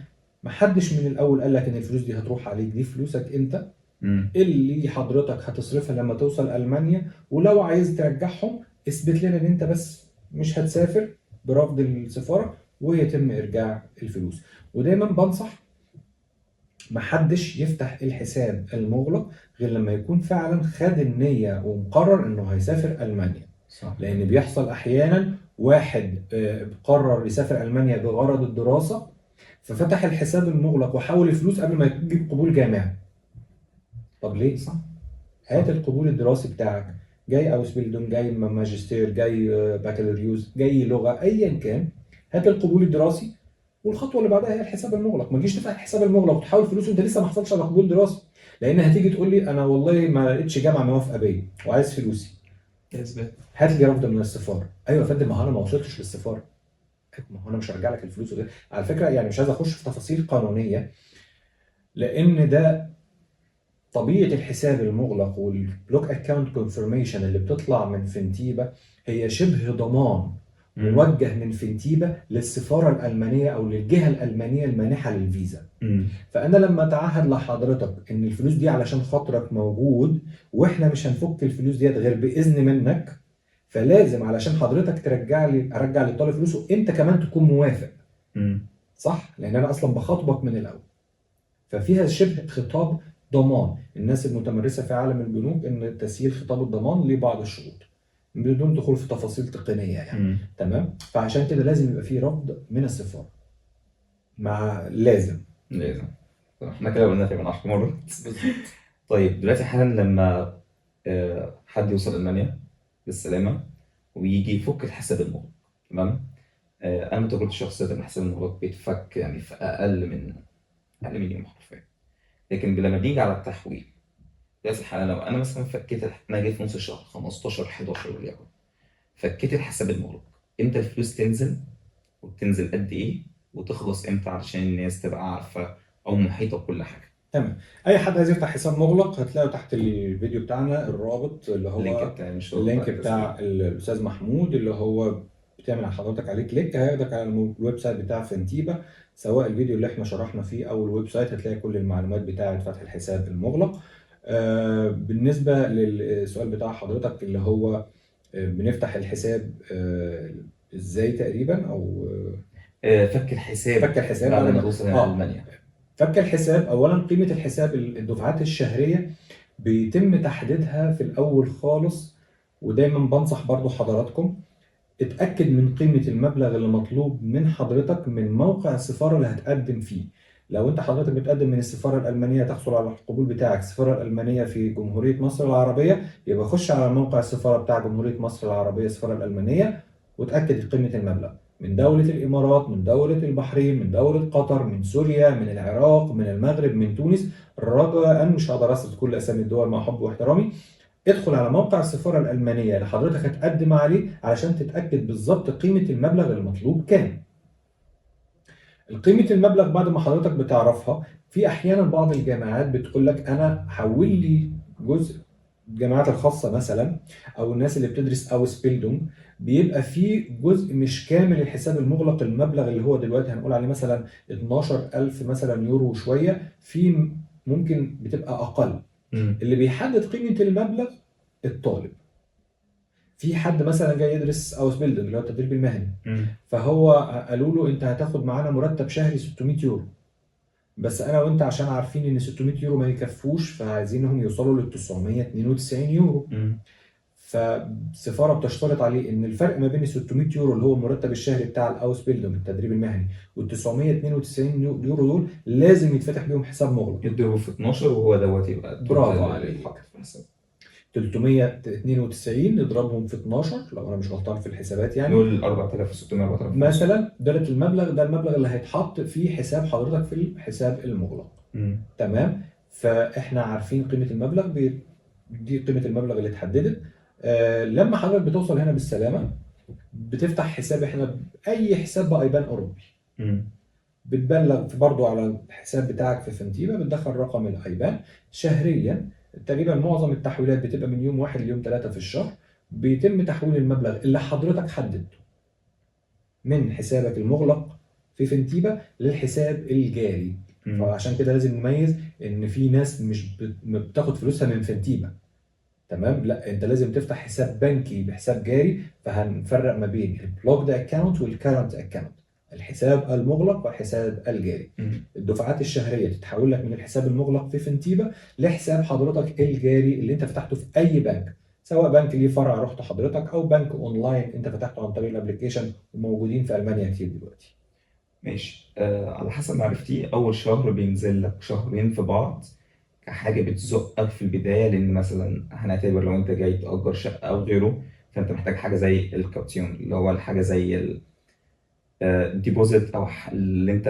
ما حدش من الاول قال لك ان الفلوس دي هتروح عليك، دي فلوسك انت اللي حضرتك هتصرفها لما توصل المانيا، ولو عايز ترجعهم اثبت لنا ان انت بس مش هتسافر برفض السفارة ويتم ارجاع الفلوس. ودايما بنصح محدش يفتح الحساب المغلق غير لما يكون فعلا خد النية ومقرر انه هيسافر المانيا. صح. لان بيحصل احيانا واحد قرر يسافر المانيا بغرض الدراسة ففتح الحساب المغلق وحول الفلوس قبل ما يجيب قبول جامعي. طب ليه؟ صح. هات القبول الدراسي بتاعك، جاي Ausbildung، جاي ماجستير، جاي بكالوريوس، جاي لغة، ايا كان، هات القبول الدراسي. والخطوة اللي بعدها هي الحساب المغلق. ما تجيش تفتح الحساب المغلق وتحول فلوس وانت لسه ما حصلتش على قبول دراسي، لان هتيجي تقول لي انا والله ما لقيتش جامعه موافقة بيا وعايز فلوسي، اثبات، هات لي رفض من السفارة. ايوه يا فندم، ما هو انا ما وصلتش للسفاره. أيوة، ما هو انا مش هرجع لك الفلوس وغير. على فكرة يعني مش عايز اخش في تفاصيل قانونية، لان ده طبيعة الحساب المغلق وال block account confirmation اللي بتطلع من Fintiba هي شبه ضمان موجه من Fintiba للسفاره الالمانية او للجهة الالمانية المانحه للفيزا. فانا لما اتعهد لحضرتك ان الفلوس دي علشان خاطرك موجود، واحنا مش هنفك الفلوس ديت غير باذن منك، فلازم علشان حضرتك ترجع لي، ارجع للطالب فلوسه، انت كمان تكون موافق. صح؟ لان انا اصلا بخاطبك من الاول. ففيها شبه خطاب ضمان. الناس المتمرسه في عالم البنوك ان تسهيل خطاب الضمان ليه بعض الشروط بدون دخول في تفاصيل تقنية يعني. تمام؟ فعشان كده لازم يبقى فيه رفض من السفارة. مع لازم. احنا كده قلنا تقريبا 10 مرات. بالظبط. طيب دلوقتي حالا لما حد يوصل المانيا بالسلامة ويجي يفك الحساب المغلق، تمام؟ انا من تجربتي الشخصية ان الحساب المغلق بيتفك يعني في اقل من يوم حرفيا. لكن لما بيجي على التحويل دلوقتي حالا، لو انا مثلا فكيت، انا جيت في نص الشهر 15 11 وليكن، فكيت الحساب المغلق، امتى الفلوس تنزل؟ وبتنزل قد ايه؟ وتخلص امتى؟ علشان الناس تبقى عارفه او محيطه بكل حاجة. تمام. اي حد عايز يفتح حساب مغلق هتلاقوا تحت الفيديو بتاعنا الرابط اللي هو ال link بتاع إن شاء الله ال link بتاع الاستاذ محمود، اللي هو بتعمل على حضرتك عليه click هياخدك على ال website بتاع Fintiba، سواء الفيديو اللي احنا شرحنا فيه او ال website، هتلاقي كل المعلومات بتاعه فتح الحساب المغلق. بالنسبة للسؤال بتاع حضرتك اللي هو بنفتح الحساب ازاي تقريبا، او فك الحساب، فك الحساب بعد ما توصل هنا المانيا. فك الحساب اولا قيمة الحساب، الدفعات الشهرية بيتم تحديدها في الاول خالص، ودايما بنصح برضو حضراتكم اتاكد من قيمة المبلغ اللي مطلوب من حضرتك من موقع السفارة اللي هتقدم فيه. لو انت حضرتك بتقدم من السفارة الالمانية تحصل على القبول بتاعك السفارة الالمانية في جمهورية مصر العربية، يبقى خش على موقع السفارة بتاع جمهورية مصر العربية السفارة الالمانية وتاكد قيمة المبلغ. من دولة الامارات، من دولة البحرين، من دولة قطر، من سوريا، من العراق، من المغرب، من تونس، رجاء مش هقدر اسرد كل اسامي الدول مع حب واحترامي. ادخل على موقع السفارة الالمانية اللي حضرتك هتقدم عليه علشان تتاكد بالظبط قيمة المبلغ المطلوب كام. قيمة المبلغ بعد ما حضرتك بتعرفها، في احيانا بعض الجامعات بتقول لك انا حول لي جزء، الجامعات الخاصة مثلا او الناس اللي بتدرس Ausbildung، بيبقى في جزء مش كامل الحساب المغلق، المبلغ اللي هو دلوقتي هنقول عليه مثلا 12000 مثلا يورو وشوية، في ممكن بتبقى اقل. اللي بيحدد قيمة المبلغ الطالب. في حد مثلا جاي يدرس Ausbildung اللي هو التدريب المهني، فهو قالوا له انت هتاخد معانا مرتب شهري 600 يورو، بس انا وانت عشان عارفين ان 600 يورو ما يكفوش، فعايزينهم يوصلوا لل 992 يورو. فالسفاره بتشترط عليه ان الفرق ما بين ال 600 يورو اللي هو المرتب الشهري بتاع ال Ausbildung التدريب المهني وال 992 يورو دول لازم يتفتح بيهم حساب مغلق. يضربوا في 12 وهو دوت يبقى برافو عليك. 392 نضربهم في 12 لو انا مش غلطان في الحسابات، يعني نقول 4600 4500 مثلا. ده المبلغ، ده المبلغ اللي هيتحط في حساب حضرتك في الحساب المغلق. تمام. فاحنا عارفين قيمة المبلغ، دي قيمة المبلغ اللي اتحددت. لما حضرتك بتوصل هنا بالسلامة بتفتح حساب، احنا اي حساب ب IBAN اوروبي. بتبلغ برضو على الحساب بتاعك في Fintiba، بتدخل رقم ال IBAN شهريا. تقريبا معظم التحويلات بتبقى من يوم 1 ليوم 3 في الشهر، بيتم تحويل المبلغ اللي حضرتك حددته من حسابك المغلق في Fintiba للحساب الجاري. فعشان كده لازم نميز ان في ناس مش بتاخد فلوسها من Fintiba، تمام؟ لا، انت لازم تفتح حساب بنكي بحساب جاري. فهنفرق ما بين ال blocked account وال current account، الحساب المغلق والحساب الجاري. الدفعات الشهرية تتحول لك من الحساب المغلق في Fintiba لحساب حضرتك الجاري اللي انت فتحته في اي بنك، سواء بنك ليه فرع رحت حضرتك او بنك اونلاين انت فتحته عن طريق ال application، وموجودين في المانيا كتير دلوقتي. ماشي. على حسب معرفتي اول شهر بينزل لك شهرين في بعض كحاجة بتزقك في البداية، لان مثلا هنعتبر لو انت جاي تأجر شقه او غيره، فانت محتاج حاجة زي الكaution اللي هو الحاجة زي ال deposit او اللي انت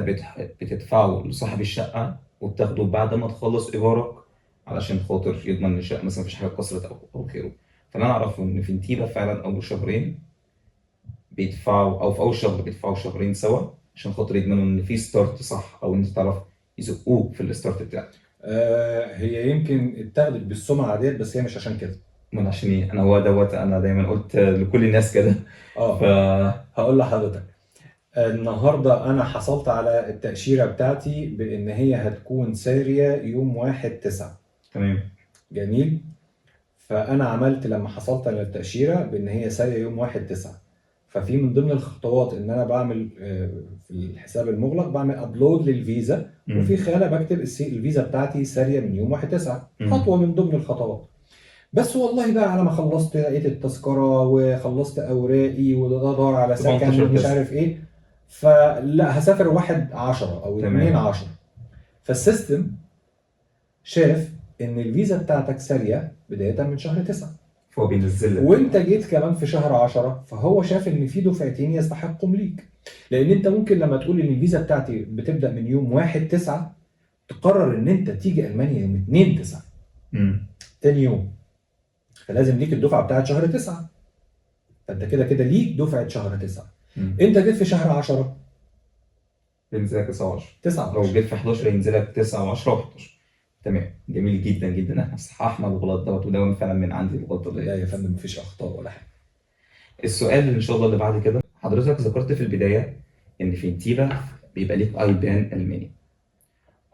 بتدفعه لصاحب الشقة وبتاخده بعد ما تخلص ايجارك، علشان خاطر يضمن ان الشقة مثلا مفيش حاجة اتكسرت او غيره. فانا اعرف ان Fintiba فعلا اول شهرين بيدفعوا، او في اول شهر بيدفعوا شهرين سوا عشان خاطر يضمنوا ان في start صح، او انت تعرف يزقوك في ال start بتاعك. هي يمكن اتاخدت بالسمعه ديت، بس هي مش عشان كده. من عشان ايه؟ انا هو دوت انا دايما قلت لكل الناس كده. ف هقول لحضرتك النهارده انا حصلت على التاشيره بتاعتي بان هي هتكون ساريه يوم 1/9. تمام. جميل. فانا عملت لما حصلت على التاشيره بان هي ساريه يوم 1/9، ففي من ضمن الخطوات ان انا بعمل في الحساب المغلق بعمل upload للفيزا، وفي خانه بكتب الفيزا بتاعتي ساريه من يوم 1/9، خطوة من ضمن الخطوات. بس والله بقى على ما خلصت لقيت التذكرة وخلصت اوراقي وده دور على سكن ومش عارف ايه، فلا هسافر 1/10 او 2/10. فال system شاف ان الفيزا بتاعتك ساريه بداية من شهر 9، فهو بينزل لك، وانت جيت كمان في شهر 10، فهو شاف ان في دفعتين يستحقهم ليك. لان انت ممكن لما تقول ان الفيزا بتاعتي بتبدا من يوم 1/9 تقرر ان انت تيجي المانيا يوم 2/9 تاني يوم، فلازم ليك الدفعة بتاعت شهر 9، فانت كده كده ليك دفعه شهر 9. انت جيت في شهر 10 ينزلك 9 و10، 9 لو جيت في 11 ينزلك 9 و10 و11. تمام، جميل جدا جدا. احنا صححنا الغلط دوت، وده فعلا من عندي الغلطة دي. لا يا فندم مفيش اخطاء ولا حاجة. السؤال اللي ان شاء الله اللي بعد كده، حضرتك ذكرت في البداية ان Fintiba بيبقى ليك IBAN الماني،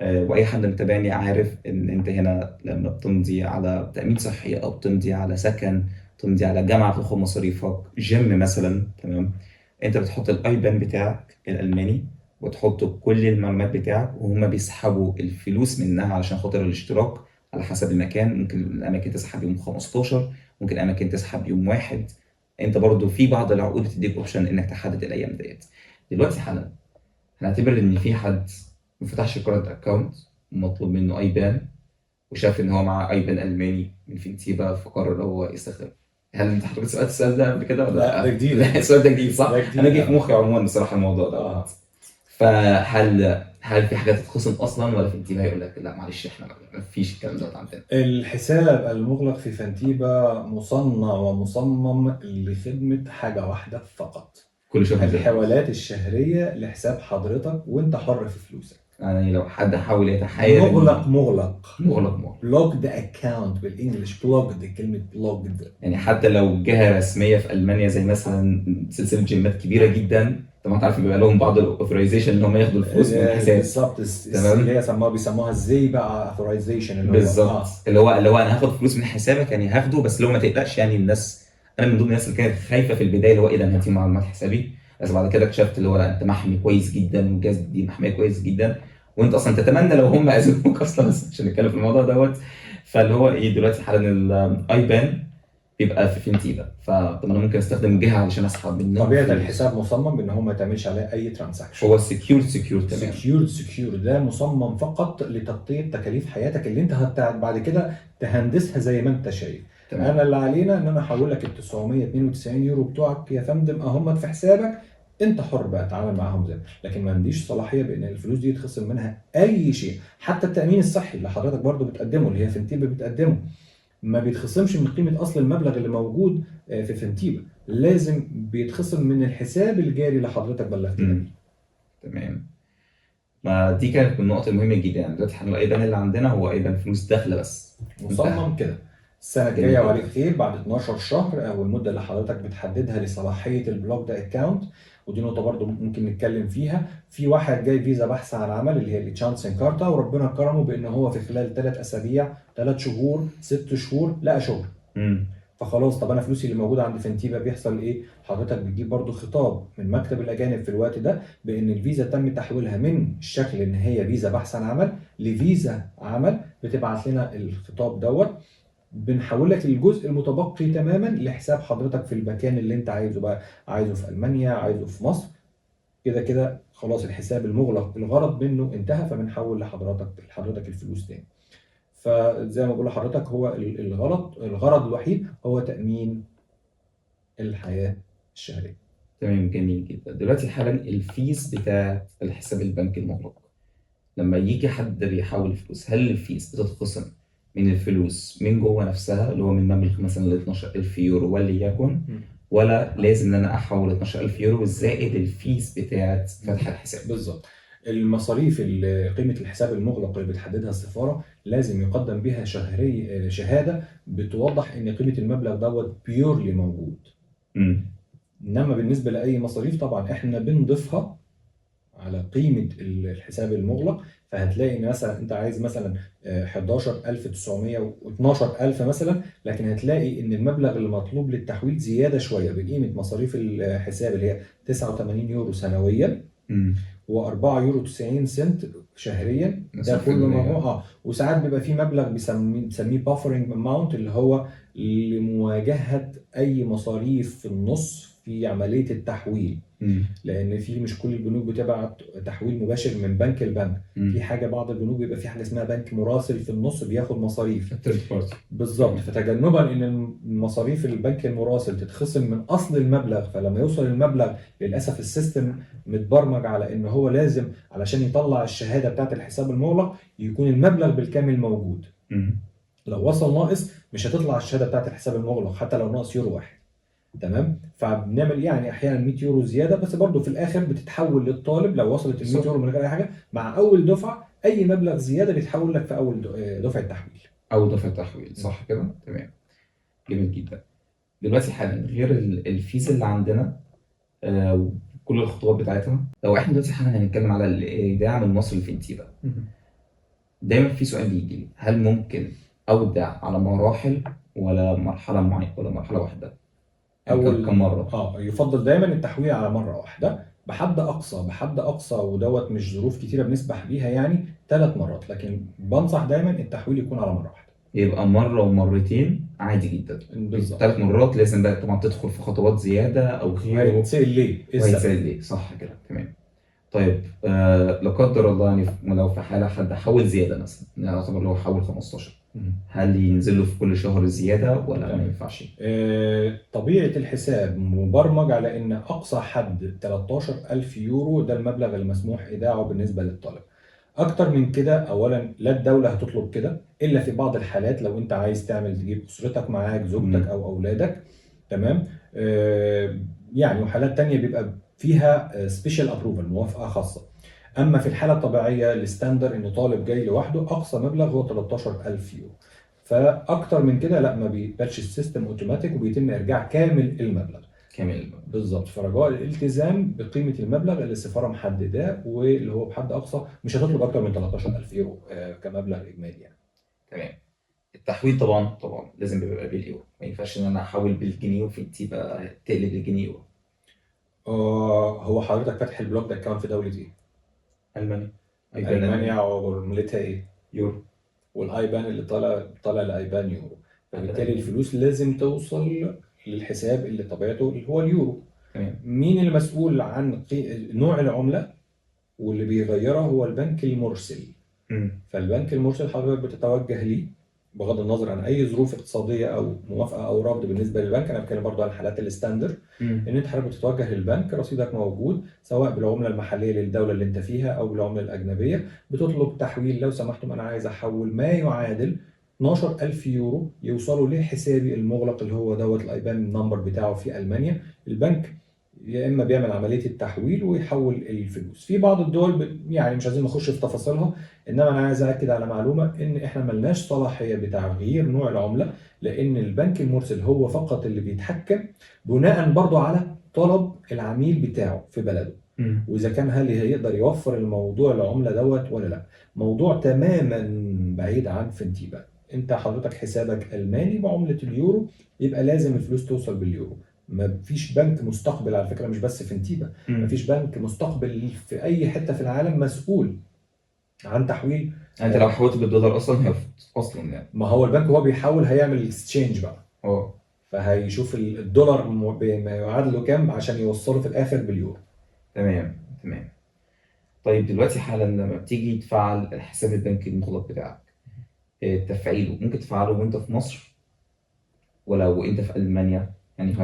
واي حد متابعني عارف ان انت هنا لما بتمضي على تامين صحي او بتمضي على سكن، تمضي على جامعه بتاخد مصاريفك، جيم مثلا، تمام، انت بتحط ال IBAN بتاعك الالماني وتحط كل المعلومات بتاعك، وهما بيسحبوا الفلوس منها علشان خاطر الاشتراك على حسب المكان. ممكن الاماكن تسحب يوم 15، ممكن الاماكن تسحب يوم 1. انت برضو في بعض العقود بتديك option انك تحدد الايام ديت. دلوقتي حالا هنعتبر ان في حد ما فتحش current account ومطلوب منه IBAN، وشاف ان هو معاه IBAN الماني من Fintiba فقرر هو يستخدمه. هل انت حضرتك سالت السؤال ده قبل كده ولا لا؟ ده جديد. السؤال ده جديد صح؟ انا جه في مخي عموما بصراحة الموضوع ده. فهل في حاجات تتخصم اصلا، ولا Fintiba يقول لك لا معلش احنا ما فيش الكلام ده عندنا؟ الحساب المغلق في Fintiba مصنع ومصمم لخدمة حاجة واحدة فقط، كل شهر الحوالات الشهرية لحساب حضرتك وانت حر في فلوسك. يعني لو حد حاول يتحايل، مغلق مغلق مغلق blocked account بال English، blocked، كلمة blocked. يعني حتى لو جهة رسمية في المانيا زي مثلا سلسلة جيمات كبيرة جدا، طبعا انت عارف بيبقى لهم بعض ال authorization ان هم ياخدوا الفلوس من الحساب. بالظبط، اللي هي بيسموها ازاي بقى authorization، اللي هو بالظبط اللي هو انا هاخد فلوس من حسابك، يعني هاخده، بس لو ما تقلقش. يعني الناس، انا من ضمن الناس اللي كانت خايفة في البداية اللي هو ايه ده، انا هدي معلومات حسابي، بس بعد كده اكتشفت اللي هو لا، انت محمي كويس جدا، والجهاز دي محمية كويس جدا، وانت اصلا تتمنى لو هم اذوك اصلا، بس عشان نتكلم في الموضوع دوت. فاللي هو ايه دلوقتي حالا ال IBAN بيبقى في Fintiba، فطب انا ممكن استخدم جهة علشان اسحب منها. طبيعة الحساب مصمم بان هو ما تعملش عليه اي transaction، هو secure secure تمام، secure secure. ده مصمم فقط لتغطيه تكاليف حياتك اللي انت بعد كده تهندسها زي ما انت شايف. تمام. انا اللي علينا ان انا احول لك ال 992 يورو بتوعك يا فندم اهم في حسابك، انت حر بقى اتعامل معاهم زي، لكن ما عنديش صلاحية بان الفلوس دي يتخصم منها اي شيء. حتى التامين الصحي اللي حضرتك برضو بتقدمه، اللي هي Fintiba بتقدمه، ما بيتخصمش من قيمة اصل المبلغ اللي موجود في Fintiba، لازم بيتخصم من الحساب الجاري اللي حضرتك بلغتنا بيه. تمام، ما دي كانت من النقط المهمة جدا. يعني دلوقتي احنا ال IBAN اللي عندنا هو IBAN فلوس داخله بس، مصمم كده. السنة الجاية وعليك خير بعد 12 شهر او المدة اللي حضرتك بتحددها لصلاحيه ال blocked account، ودي نقطة برضو ممكن نتكلم فيها. في واحد جاي فيزا بحث عن عمل اللي هي ال Chancenkarte، وربنا كرمه بان هو في خلال 3 اسابيع، 3 شهور، 6 شهور لقى شغل. فخلاص، طب انا فلوسي اللي موجودة عند Fintiba بيحصل ايه؟ حضرتك بتجيب برضو خطاب من مكتب الاجانب في الوقت ده بان الفيزا تم تحويلها من الشكل ان هي فيزا بحث عن عمل لفيزا عمل، بتبعت لنا الخطاب دوت، بنحول لك الجزء المتبقي تماما لحساب حضرتك في المكان اللي انت عايزه بقى، عايزه في المانيا، عايزه في مصر، كده كده خلاص الحساب المغلق الغرض منه انتهى، فبنحول لحضرتك الفلوس تاني. فزي ما بقول لحضرتك هو الغرض الوحيد هو تامين الحياة الشهرية. تمام، جميل جدا. دلوقتي حالا ال fees بتاع الحساب البنكي المغلق، لما يجي حد بيحول فلوس، هل ال fees بتتخصم من الفلوس من جوه نفسها اللي هو من مبلغ مثلا ال 12000 يورو وليكن، ولا لازم ان انا احول 12000 يورو زائد ال fees بتاعت فتح الحساب؟ بالظبط. المصاريف اللي قيمة الحساب المغلق اللي بتحددها السفارة لازم يقدم بها شهري شهادة بتوضح ان قيمة المبلغ دوت purely موجود. انما بالنسبة لاي مصاريف طبعا احنا بنضيفها على قيمة الحساب المغلق. فهتلاقي ان مثلا انت عايز مثلا 11900 و12000 مثلا، لكن هتلاقي ان المبلغ اللي مطلوب للتحويل زيادة شوية بقيمة مصاريف الحساب اللي هي 89 يورو سنويا و4 يورو 90 سنت شهريا. ده كله مجموع. وساعات بيبقى في مبلغ بنسميه buffering amount اللي هو لمواجهة اي مصاريف في النص في عملية التحويل. لان في مش كل البنوك بتبعت تحويل مباشر من بنك لبنك. في حاجة بعض البنوك بيبقى في حاجة اسمها بنك مراسل في النص بياخد مصاريف ال third party. بالظبط. فتجنبا ان المصاريف البنك المراسل تتخصم من اصل المبلغ، فلما يوصل المبلغ للاسف ال system متبرمج على ان هو لازم علشان يطلع الشهادة بتاعت الحساب المغلق يكون المبلغ بالكامل موجود. لو وصل ناقص مش هتطلع الشهادة بتاعت الحساب المغلق حتى لو ناقص يورو واحد. تمام. فبنعمل يعني احيانا 100 يورو زيادة، بس برضو في الاخر بتتحول للطالب لو وصلت ال 100 يورو من غير اي حاجة مع اول دفعه. اي مبلغ زيادة بيتحول لك في اول دفعه تحويل. اول دفعه تحويل، صح كده؟ تمام، جميل جدا. دلوقتي حالا غير ال fees اللي عندنا وكل الخطوات بتاعتها، لو احنا دلوقتي حالا هنتكلم على الايداع من مصر لفنتيبا، دايما في سؤال بيجي لي، هل ممكن اودع على مراحل ولا مرحلة معينة ولا مرحلة واحدة؟ اول كم مرة؟ يفضل دايما التحويل على مرة واحدة بحد اقصى، بحد اقصى، ودوت مش ظروف كتيرة بنسبح بيها يعني 3 مرات، لكن بنصح دايما التحويل يكون على مرة واحدة. يبقى مرة ومرتين عادي جدا. بالظبط. 3 مرات لازم بقى طبعا تدخل في خطوات زيادة او غيره. هيتسال ليه؟ هيتسال ليه؟ صح كده، تمام. طيب لا قدر الله يعني لو في حاله حد حول زيادة مثلا، يعني يعتبر لو حول 15، هل ينزل له في كل شهر زيادة ولا ما ينفعش؟ طبيعة الحساب مبرمج على ان اقصى حد 13000 يورو ده المبلغ المسموح ايداعه بالنسبة للطالب. اكتر من كده اولا لا الدولة هتطلب كده الا في بعض الحالات لو انت عايز تعمل تجيب اسرتك معاك، زوجتك او اولادك. تمام. يعني وحالات تانية بيبقى فيها special approval، موافقة خاصة. اما في الحالة الطبيعية ال standard ان طالب جاي لوحده اقصى مبلغ هو 13000 يورو، فاكتر من كده لا ما بيقبلش ال system اوتوماتيك وبيتم ارجاع كامل المبلغ. كامل المبلغ بالظبط. فرجاء الالتزام بقيمة المبلغ اللي السفارة محدداه واللي هو بحد اقصى مش هتطلب اكتر من 13000 يورو كمبلغ اجمالي يعني. تمام. التحويل طبعا لازم بيبقى باليورو، ما ينفعش ان انا احول بالجنيه وفنتيبا تقلب الجنيه يورو. هو حضرتك فاتح ال blocked account في دولة ايه؟ المانيا. المانيا وعملتها ايه؟ يورو. وال IBAN اللي طالع ال IBAN يورو، فبالتالي الفلوس لازم توصل للحساب اللي طبيعته اللي هو اليورو. تمام. مين المسؤول عن نوع العملة واللي بيغيرها؟ هو البنك المرسل. فالبنك المرسل حضرتك بتتوجه ليه بغض النظر عن اي ظروف اقتصادية او موافقة او رفض بالنسبة للبنك. انا بتكلم برضو عن حالات ال standard، ان انت حضرتك بتتوجه للبنك، رصيدك موجود سواء بالعملة المحلية للدولة اللي انت فيها او بالعملة الاجنبية، بتطلب تحويل لو سمحتم انا عايز احول ما يعادل 12000 يورو يوصلوا لحسابي المغلق اللي هو دوت ال IBAN number بتاعه في المانيا. البنك يا اما بيعمل عملية التحويل ويحول الفلوس. في بعض الدول يعني مش عايزين نخش في تفاصيلها، انما انا عايز اكد على معلومة ان احنا ملناش صلاحية بتغيير نوع العملة، لان البنك المرسل هو فقط اللي بيتحكم بناء برضو على طلب العميل بتاعه في بلده، واذا كان هل هيقدر يوفر الموضوع العملة دوت ولا لا. موضوع تماما بعيد عن فنتيبا. انت حضرتك حسابك الماني بعمله اليورو، يبقى لازم الفلوس توصل باليورو. ما فيش بنك مستقبل على فكرة، مش بس فنتيبا، ما فيش بنك مستقبل في اي حتة في العالم مسؤول عن تحويل. انت لو حولت بالدولار اصلا هيرفض اصلا يعني. ما هو البنك هو بيحول هيعمل exchange بقى، فهيشوف الدولار بما يعادله كام عشان يوصله في الاخر باليورو. تمام تمام. طيب دلوقتي حالا لما بتيجي تفعل الحساب البنكي المغلق بتاعك، تفعيله ممكن تفعله وانت في مصر ولو انت في المانيا؟ يعني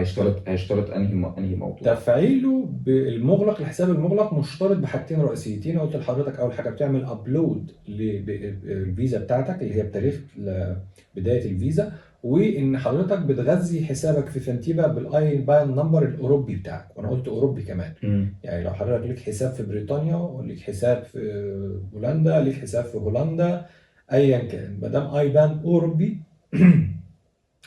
هيشترط انهي موضوع؟ تفعيله بالمغلق، الحساب المغلق مشترط بحاجتين رئيسيتين قلت لحضرتك. اول حاجة بتعمل upload للفيزا بتاعتك اللي هي بتاريخ بداية الفيزا، وان حضرتك بتغذي حسابك في فنتيبا بال IBAN number الاوروبي بتاعك، وانا قلت اوروبي كمان. يعني لو حضرتك ليك حساب في بريطانيا وليك حساب في بولندا، ليك حساب في هولندا، ايا كان، ما دام IBAN اوروبي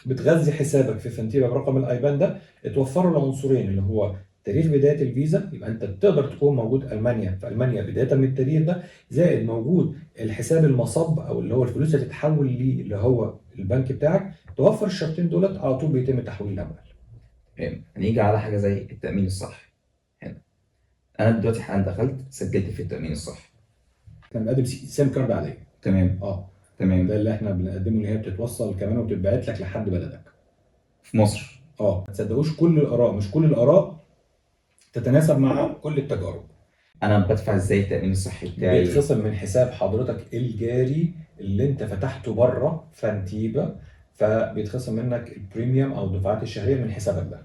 بتغذي حسابك في فنتيبا برقم ال IBAN ده. اتوفروا العنصرين اللي هو تاريخ بداية الفيزا، يبقى انت تقدر تكون موجود المانيا في المانيا بداية من التاريخ ده، زائد موجود الحساب المصب او اللي هو الفلوس اللي تتحول ليه اللي هو البنك بتاعك. توفر الشرطين دولت على طول بيتم تحويل الاموال. تمام. هنيجي على حاجة زي التامين الصحي هنا. انا دلوقتي حاليا دخلت سجلت في التامين الصحي، احنا بنقدم SIM card عادية. تمام. تمام. ده اللي احنا بنقدمه، اللي هي بتتوصل كمان وبتتبعت لك لحد بلدك في مصر. ما تصدقوش كل الاراء، مش كل الاراء تتناسب مع كل التجارب. انا بدفع ازاي التامين الصحي بتاعي؟ بيتخصم من حساب حضرتك الجاري اللي انت فتحته بره فانتيبا، فبيتخصم منك ال premium او الدفعات الشهرية من حسابك ده.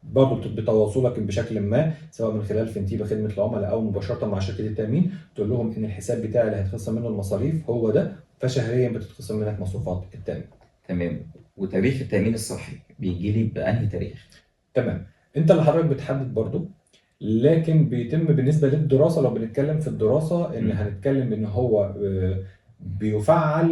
برضه بتواصلك بشكل ما، سواء من خلال فنتيبا خدمة العملاء او مباشرة مع شركة التامين، تقول لهم ان الحساب بتاعي اللي هيتخصم منه المصاريف هو ده، فشهريا بتتخصم منك مصروفات التامين. تمام. وتاريخ التامين الصحي بيجي لي بانهي تاريخ؟ تمام. انت اللي حضرتك بتحدد برضه، لكن بيتم بالنسبة للدراسة، لو بنتكلم في الدراسة ان هنتكلم ان هو بيفعل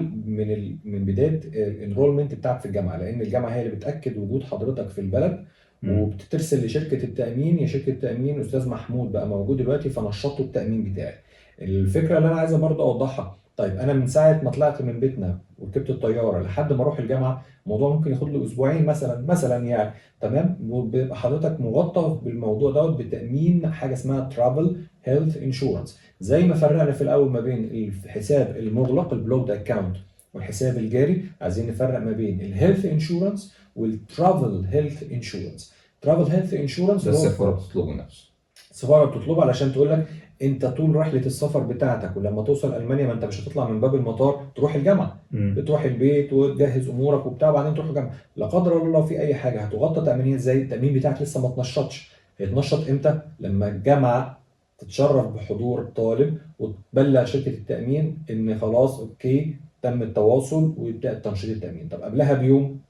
من بداية ال enrollment بتاعك في الجامعة، لان الجامعة هي اللي بتاكد وجود حضرتك في البلد، وبترسل لشركة التامين، يا شركة التامين استاذ محمود بقى موجود دلوقتي فنشطوا التامين بتاعي. الفكرة اللي انا عايزه برضه اوضحها، طيب انا من ساعة ما طلعت من بيتنا وركبت الطيارة لحد ما اروح الجامعة، الموضوع ممكن ياخد له اسبوعين مثلا يعني، تمام. بيبقى حضرتك مغطى بالموضوع دوت بتامين حاجة اسمها travel health insurance. زي ما فرقنا في الاول ما بين الحساب المغلق ال blocked account والحساب الجاري، عايزين نفرق ما بين ال health insurance وال travel health insurance. travel health insurance ده السفارة بتطلبه نفسه. السفارة بتطلبه علشان تقول لك انت طول رحله السفر بتاعتك، ولما توصل المانيا ما انت مش هتطلع من باب المطار تروح الجامعة، بتروح البيت وتجهز امورك وبتاع وبعدين تروح الجامعة. لا قدر الله لو في اي حاجة هتغطى تامينيا ازاي؟ التامين بتاعك لسه ما اتنشطش. هيتنشط امتى؟ لما الجامعة تتشرف بحضور طالب وتبلغ شركة التامين ان خلاص okay تم التواصل ويبدا تنشيط التامين. طب قبلها بيوم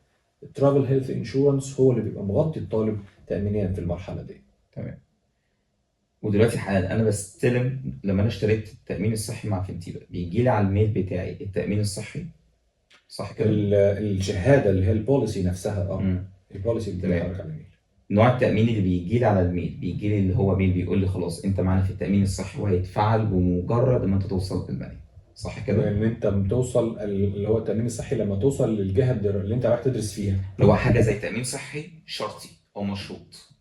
ال travel health insurance هو اللي بيبقى مغطي الطالب تامينيا في المرحلة دي. تمام. ودلوقتي حالا انا بستلم لما انا اشتريت التامين الصحي مع فنتيبا بيجي لي على ال mail بتاعي التامين الصحي، صح كده؟ الشهادة اللي هي ال policy نفسها. ال policy بتجي لحضرتك على ال mail. نوع التامين اللي بيجي لي على ال mail بيجي لي اللي هو mail بيقول لي خلاص انت معانا في التامين الصحي وهيتفعل بمجرد ما انت توصل المانيا، صح كده؟ ان انت بتوصل اللي هو التامين الصحي لما توصل للجهة اللي انت رايح تدرس فيها، اللي هو حاجة زي تامين صحي شرطي او مشروط.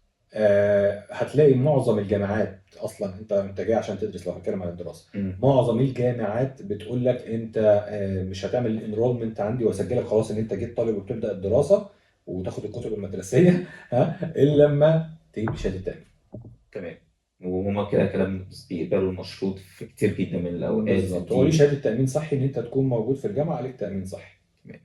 هتلاقي معظم الجامعات اصلا انت جاي عشان تدرس، لو هتكلم عن الدراسة، معظم الجامعات بتقول لك انت مش هتعمل ال enrollment عندي واسجلك خلاص ان انت جيت طالب وبتبدا الدراسة وتاخد الكتب المدرسية الا لما تجيب شهادة التامين. تمام. وهما كده كده بيقبلوا المشروط في كتير جدا من الاوقات. بالظبط. هو ليه شهادة تامين صحي ان انت تكون موجود في الجامعة عليك تامين صحي.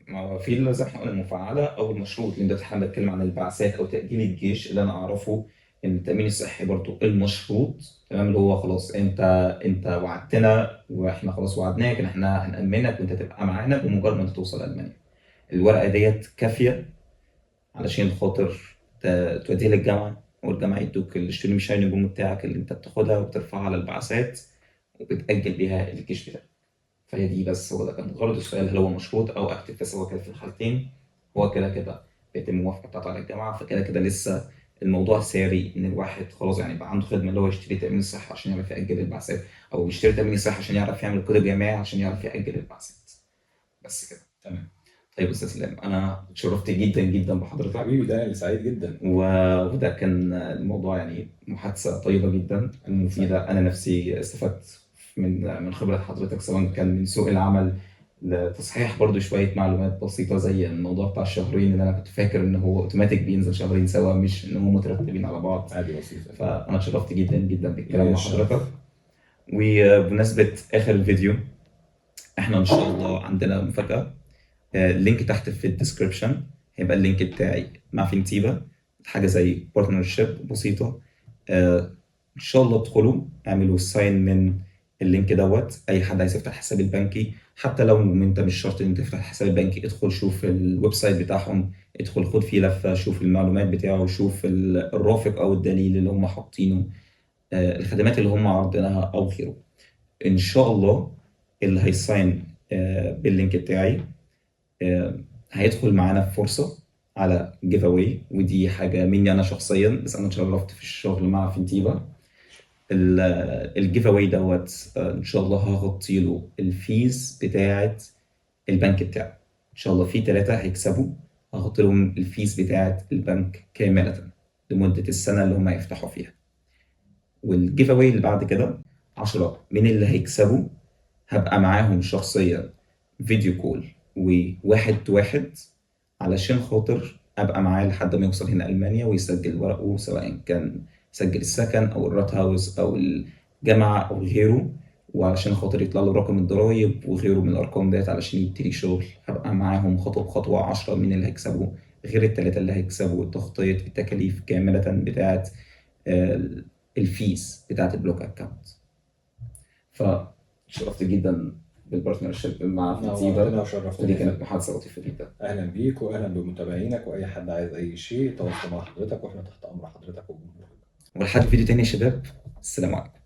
ما هو في اللي زي ما احنا قلنا المفعله او المشروط، لان ده احنا بنتكلم عن البعثات او تاجيل الجيش. اللي انا اعرفه ان التامين الصحي برضو المشروط، تمام، اللي هو خلاص انت وعدتنا واحنا خلاص وعدناك ان احنا هنامنك وانت تبقى معانا بمجرد ما انت توصل المانيا. الورقة ديت كافيه علشان خاطر توديها للجامعة، والجامعة يدوك ال Studienbescheinigung بتاعك اللي انت بتاخدها وبترفعها على البعثات وبتاجل بيها الجيش بتاعك. فهي دي بس هو ده كان غرض السؤال، هل هو مشروط او active؟ بس هو كده في الحالتين هو كده كده بيتم الموافقة بتاعته على الجامعة، فكده كده لسه الموضوع ساري ان الواحد خلاص يعني بقى عنده خدمة اللي هو يشتري تامين صحي عشان يعرف ياجل البعثات، او يشتري تامين صحي عشان يعرف يعمل كود جامعي عشان يعرف ياجل البعثات. بس كده. تمام. طيب استاذ اسلام، انا اتشرفت جدا جدا بحضرتك. حبيبي، ده انا اللي سعيد جدا. وده كان الموضوع يعني محادثة طيبة جدا ومفيدة. انا نفسي استفدت من خبره حضرتك، سواء كان من سوق العمل لتصحيح برضو شوية معلومات بسيطة زي الموضوع بتاع الشهرين اللي انا كنت فاكر ان هو اوتوماتيك بينزل شهرين سوا، مش ان هم مترتبين على بعض. عادي بسيطة. فانا اتشرفت جدا جدا بالكلام مع حضرتك. وبمناسبة اخر الفيديو، احنا ان شاء الله عندنا مفاجأة. ال link تحت في ال description هيبقى ال link بتاعي مع فينتيبا، حاجة زي partnership بسيطة. ان شاء الله ادخلوا اعملوا sign من ال link دوت. اي حد عايز يفتح حساب البنكي، حتى لو انت مش شرط ان انت تفتح الحساب البنكي، ادخل شوف ال website بتاعهم، ادخل خد فيه لفة، شوف المعلومات بتاعه، شوف الرافق او الدليل اللي هم حاطينه، الخدمات اللي هم عارضينها او غيره. ان شاء الله اللي هي sign بال link بتاعي هيدخل معانا في فرصة على giveaway، ودي حاجة مني أنا شخصيا، بس أنا اتشرفت في الشغل مع فينتيبا. ال giveaway دوت إن شاء الله هغطي له ال fees بتاعة البنك بتاعه. إن شاء الله في 3 هيكسبوا، هغطي لهم ال fees بتاعة البنك كاملة لمدة السنة اللي هم هيفتحوا فيها. وال giveaway اللي بعد كده 10 من اللي هيكسبوا هبقى معاهم شخصيا video call وواحد واحد، علشان خاطر ابقى معاه لحد ما يوصل هنا المانيا ويسجل ورقة، سواء كان سجل السكن او ال Rathaus او الجامعة او غيره، وعلشان خاطر يطلع له رقم الضرايب وغيره من الارقام ديت علشان يبتدي شغل. هبقى معاهم خطوة بخطوة، 10 من اللي هيكسبوا غير ال3 اللي هيكسبوا تغطيه التكاليف كاملة بتاعه ال fees بتاعه ال block account. فشرفت جدا بال partnership مع فينتيبا، نورتنا وشرفتنا. ودي كانت محادثة لطيفة جدا. اهلا بيك واهلا بمتابعينك، واي حد عايز اي شيء تواصل مع حضرتك، واحنا تحت امر حضرتك وجمهورك. ولحد فيديو تاني يا شباب، السلام عليكم.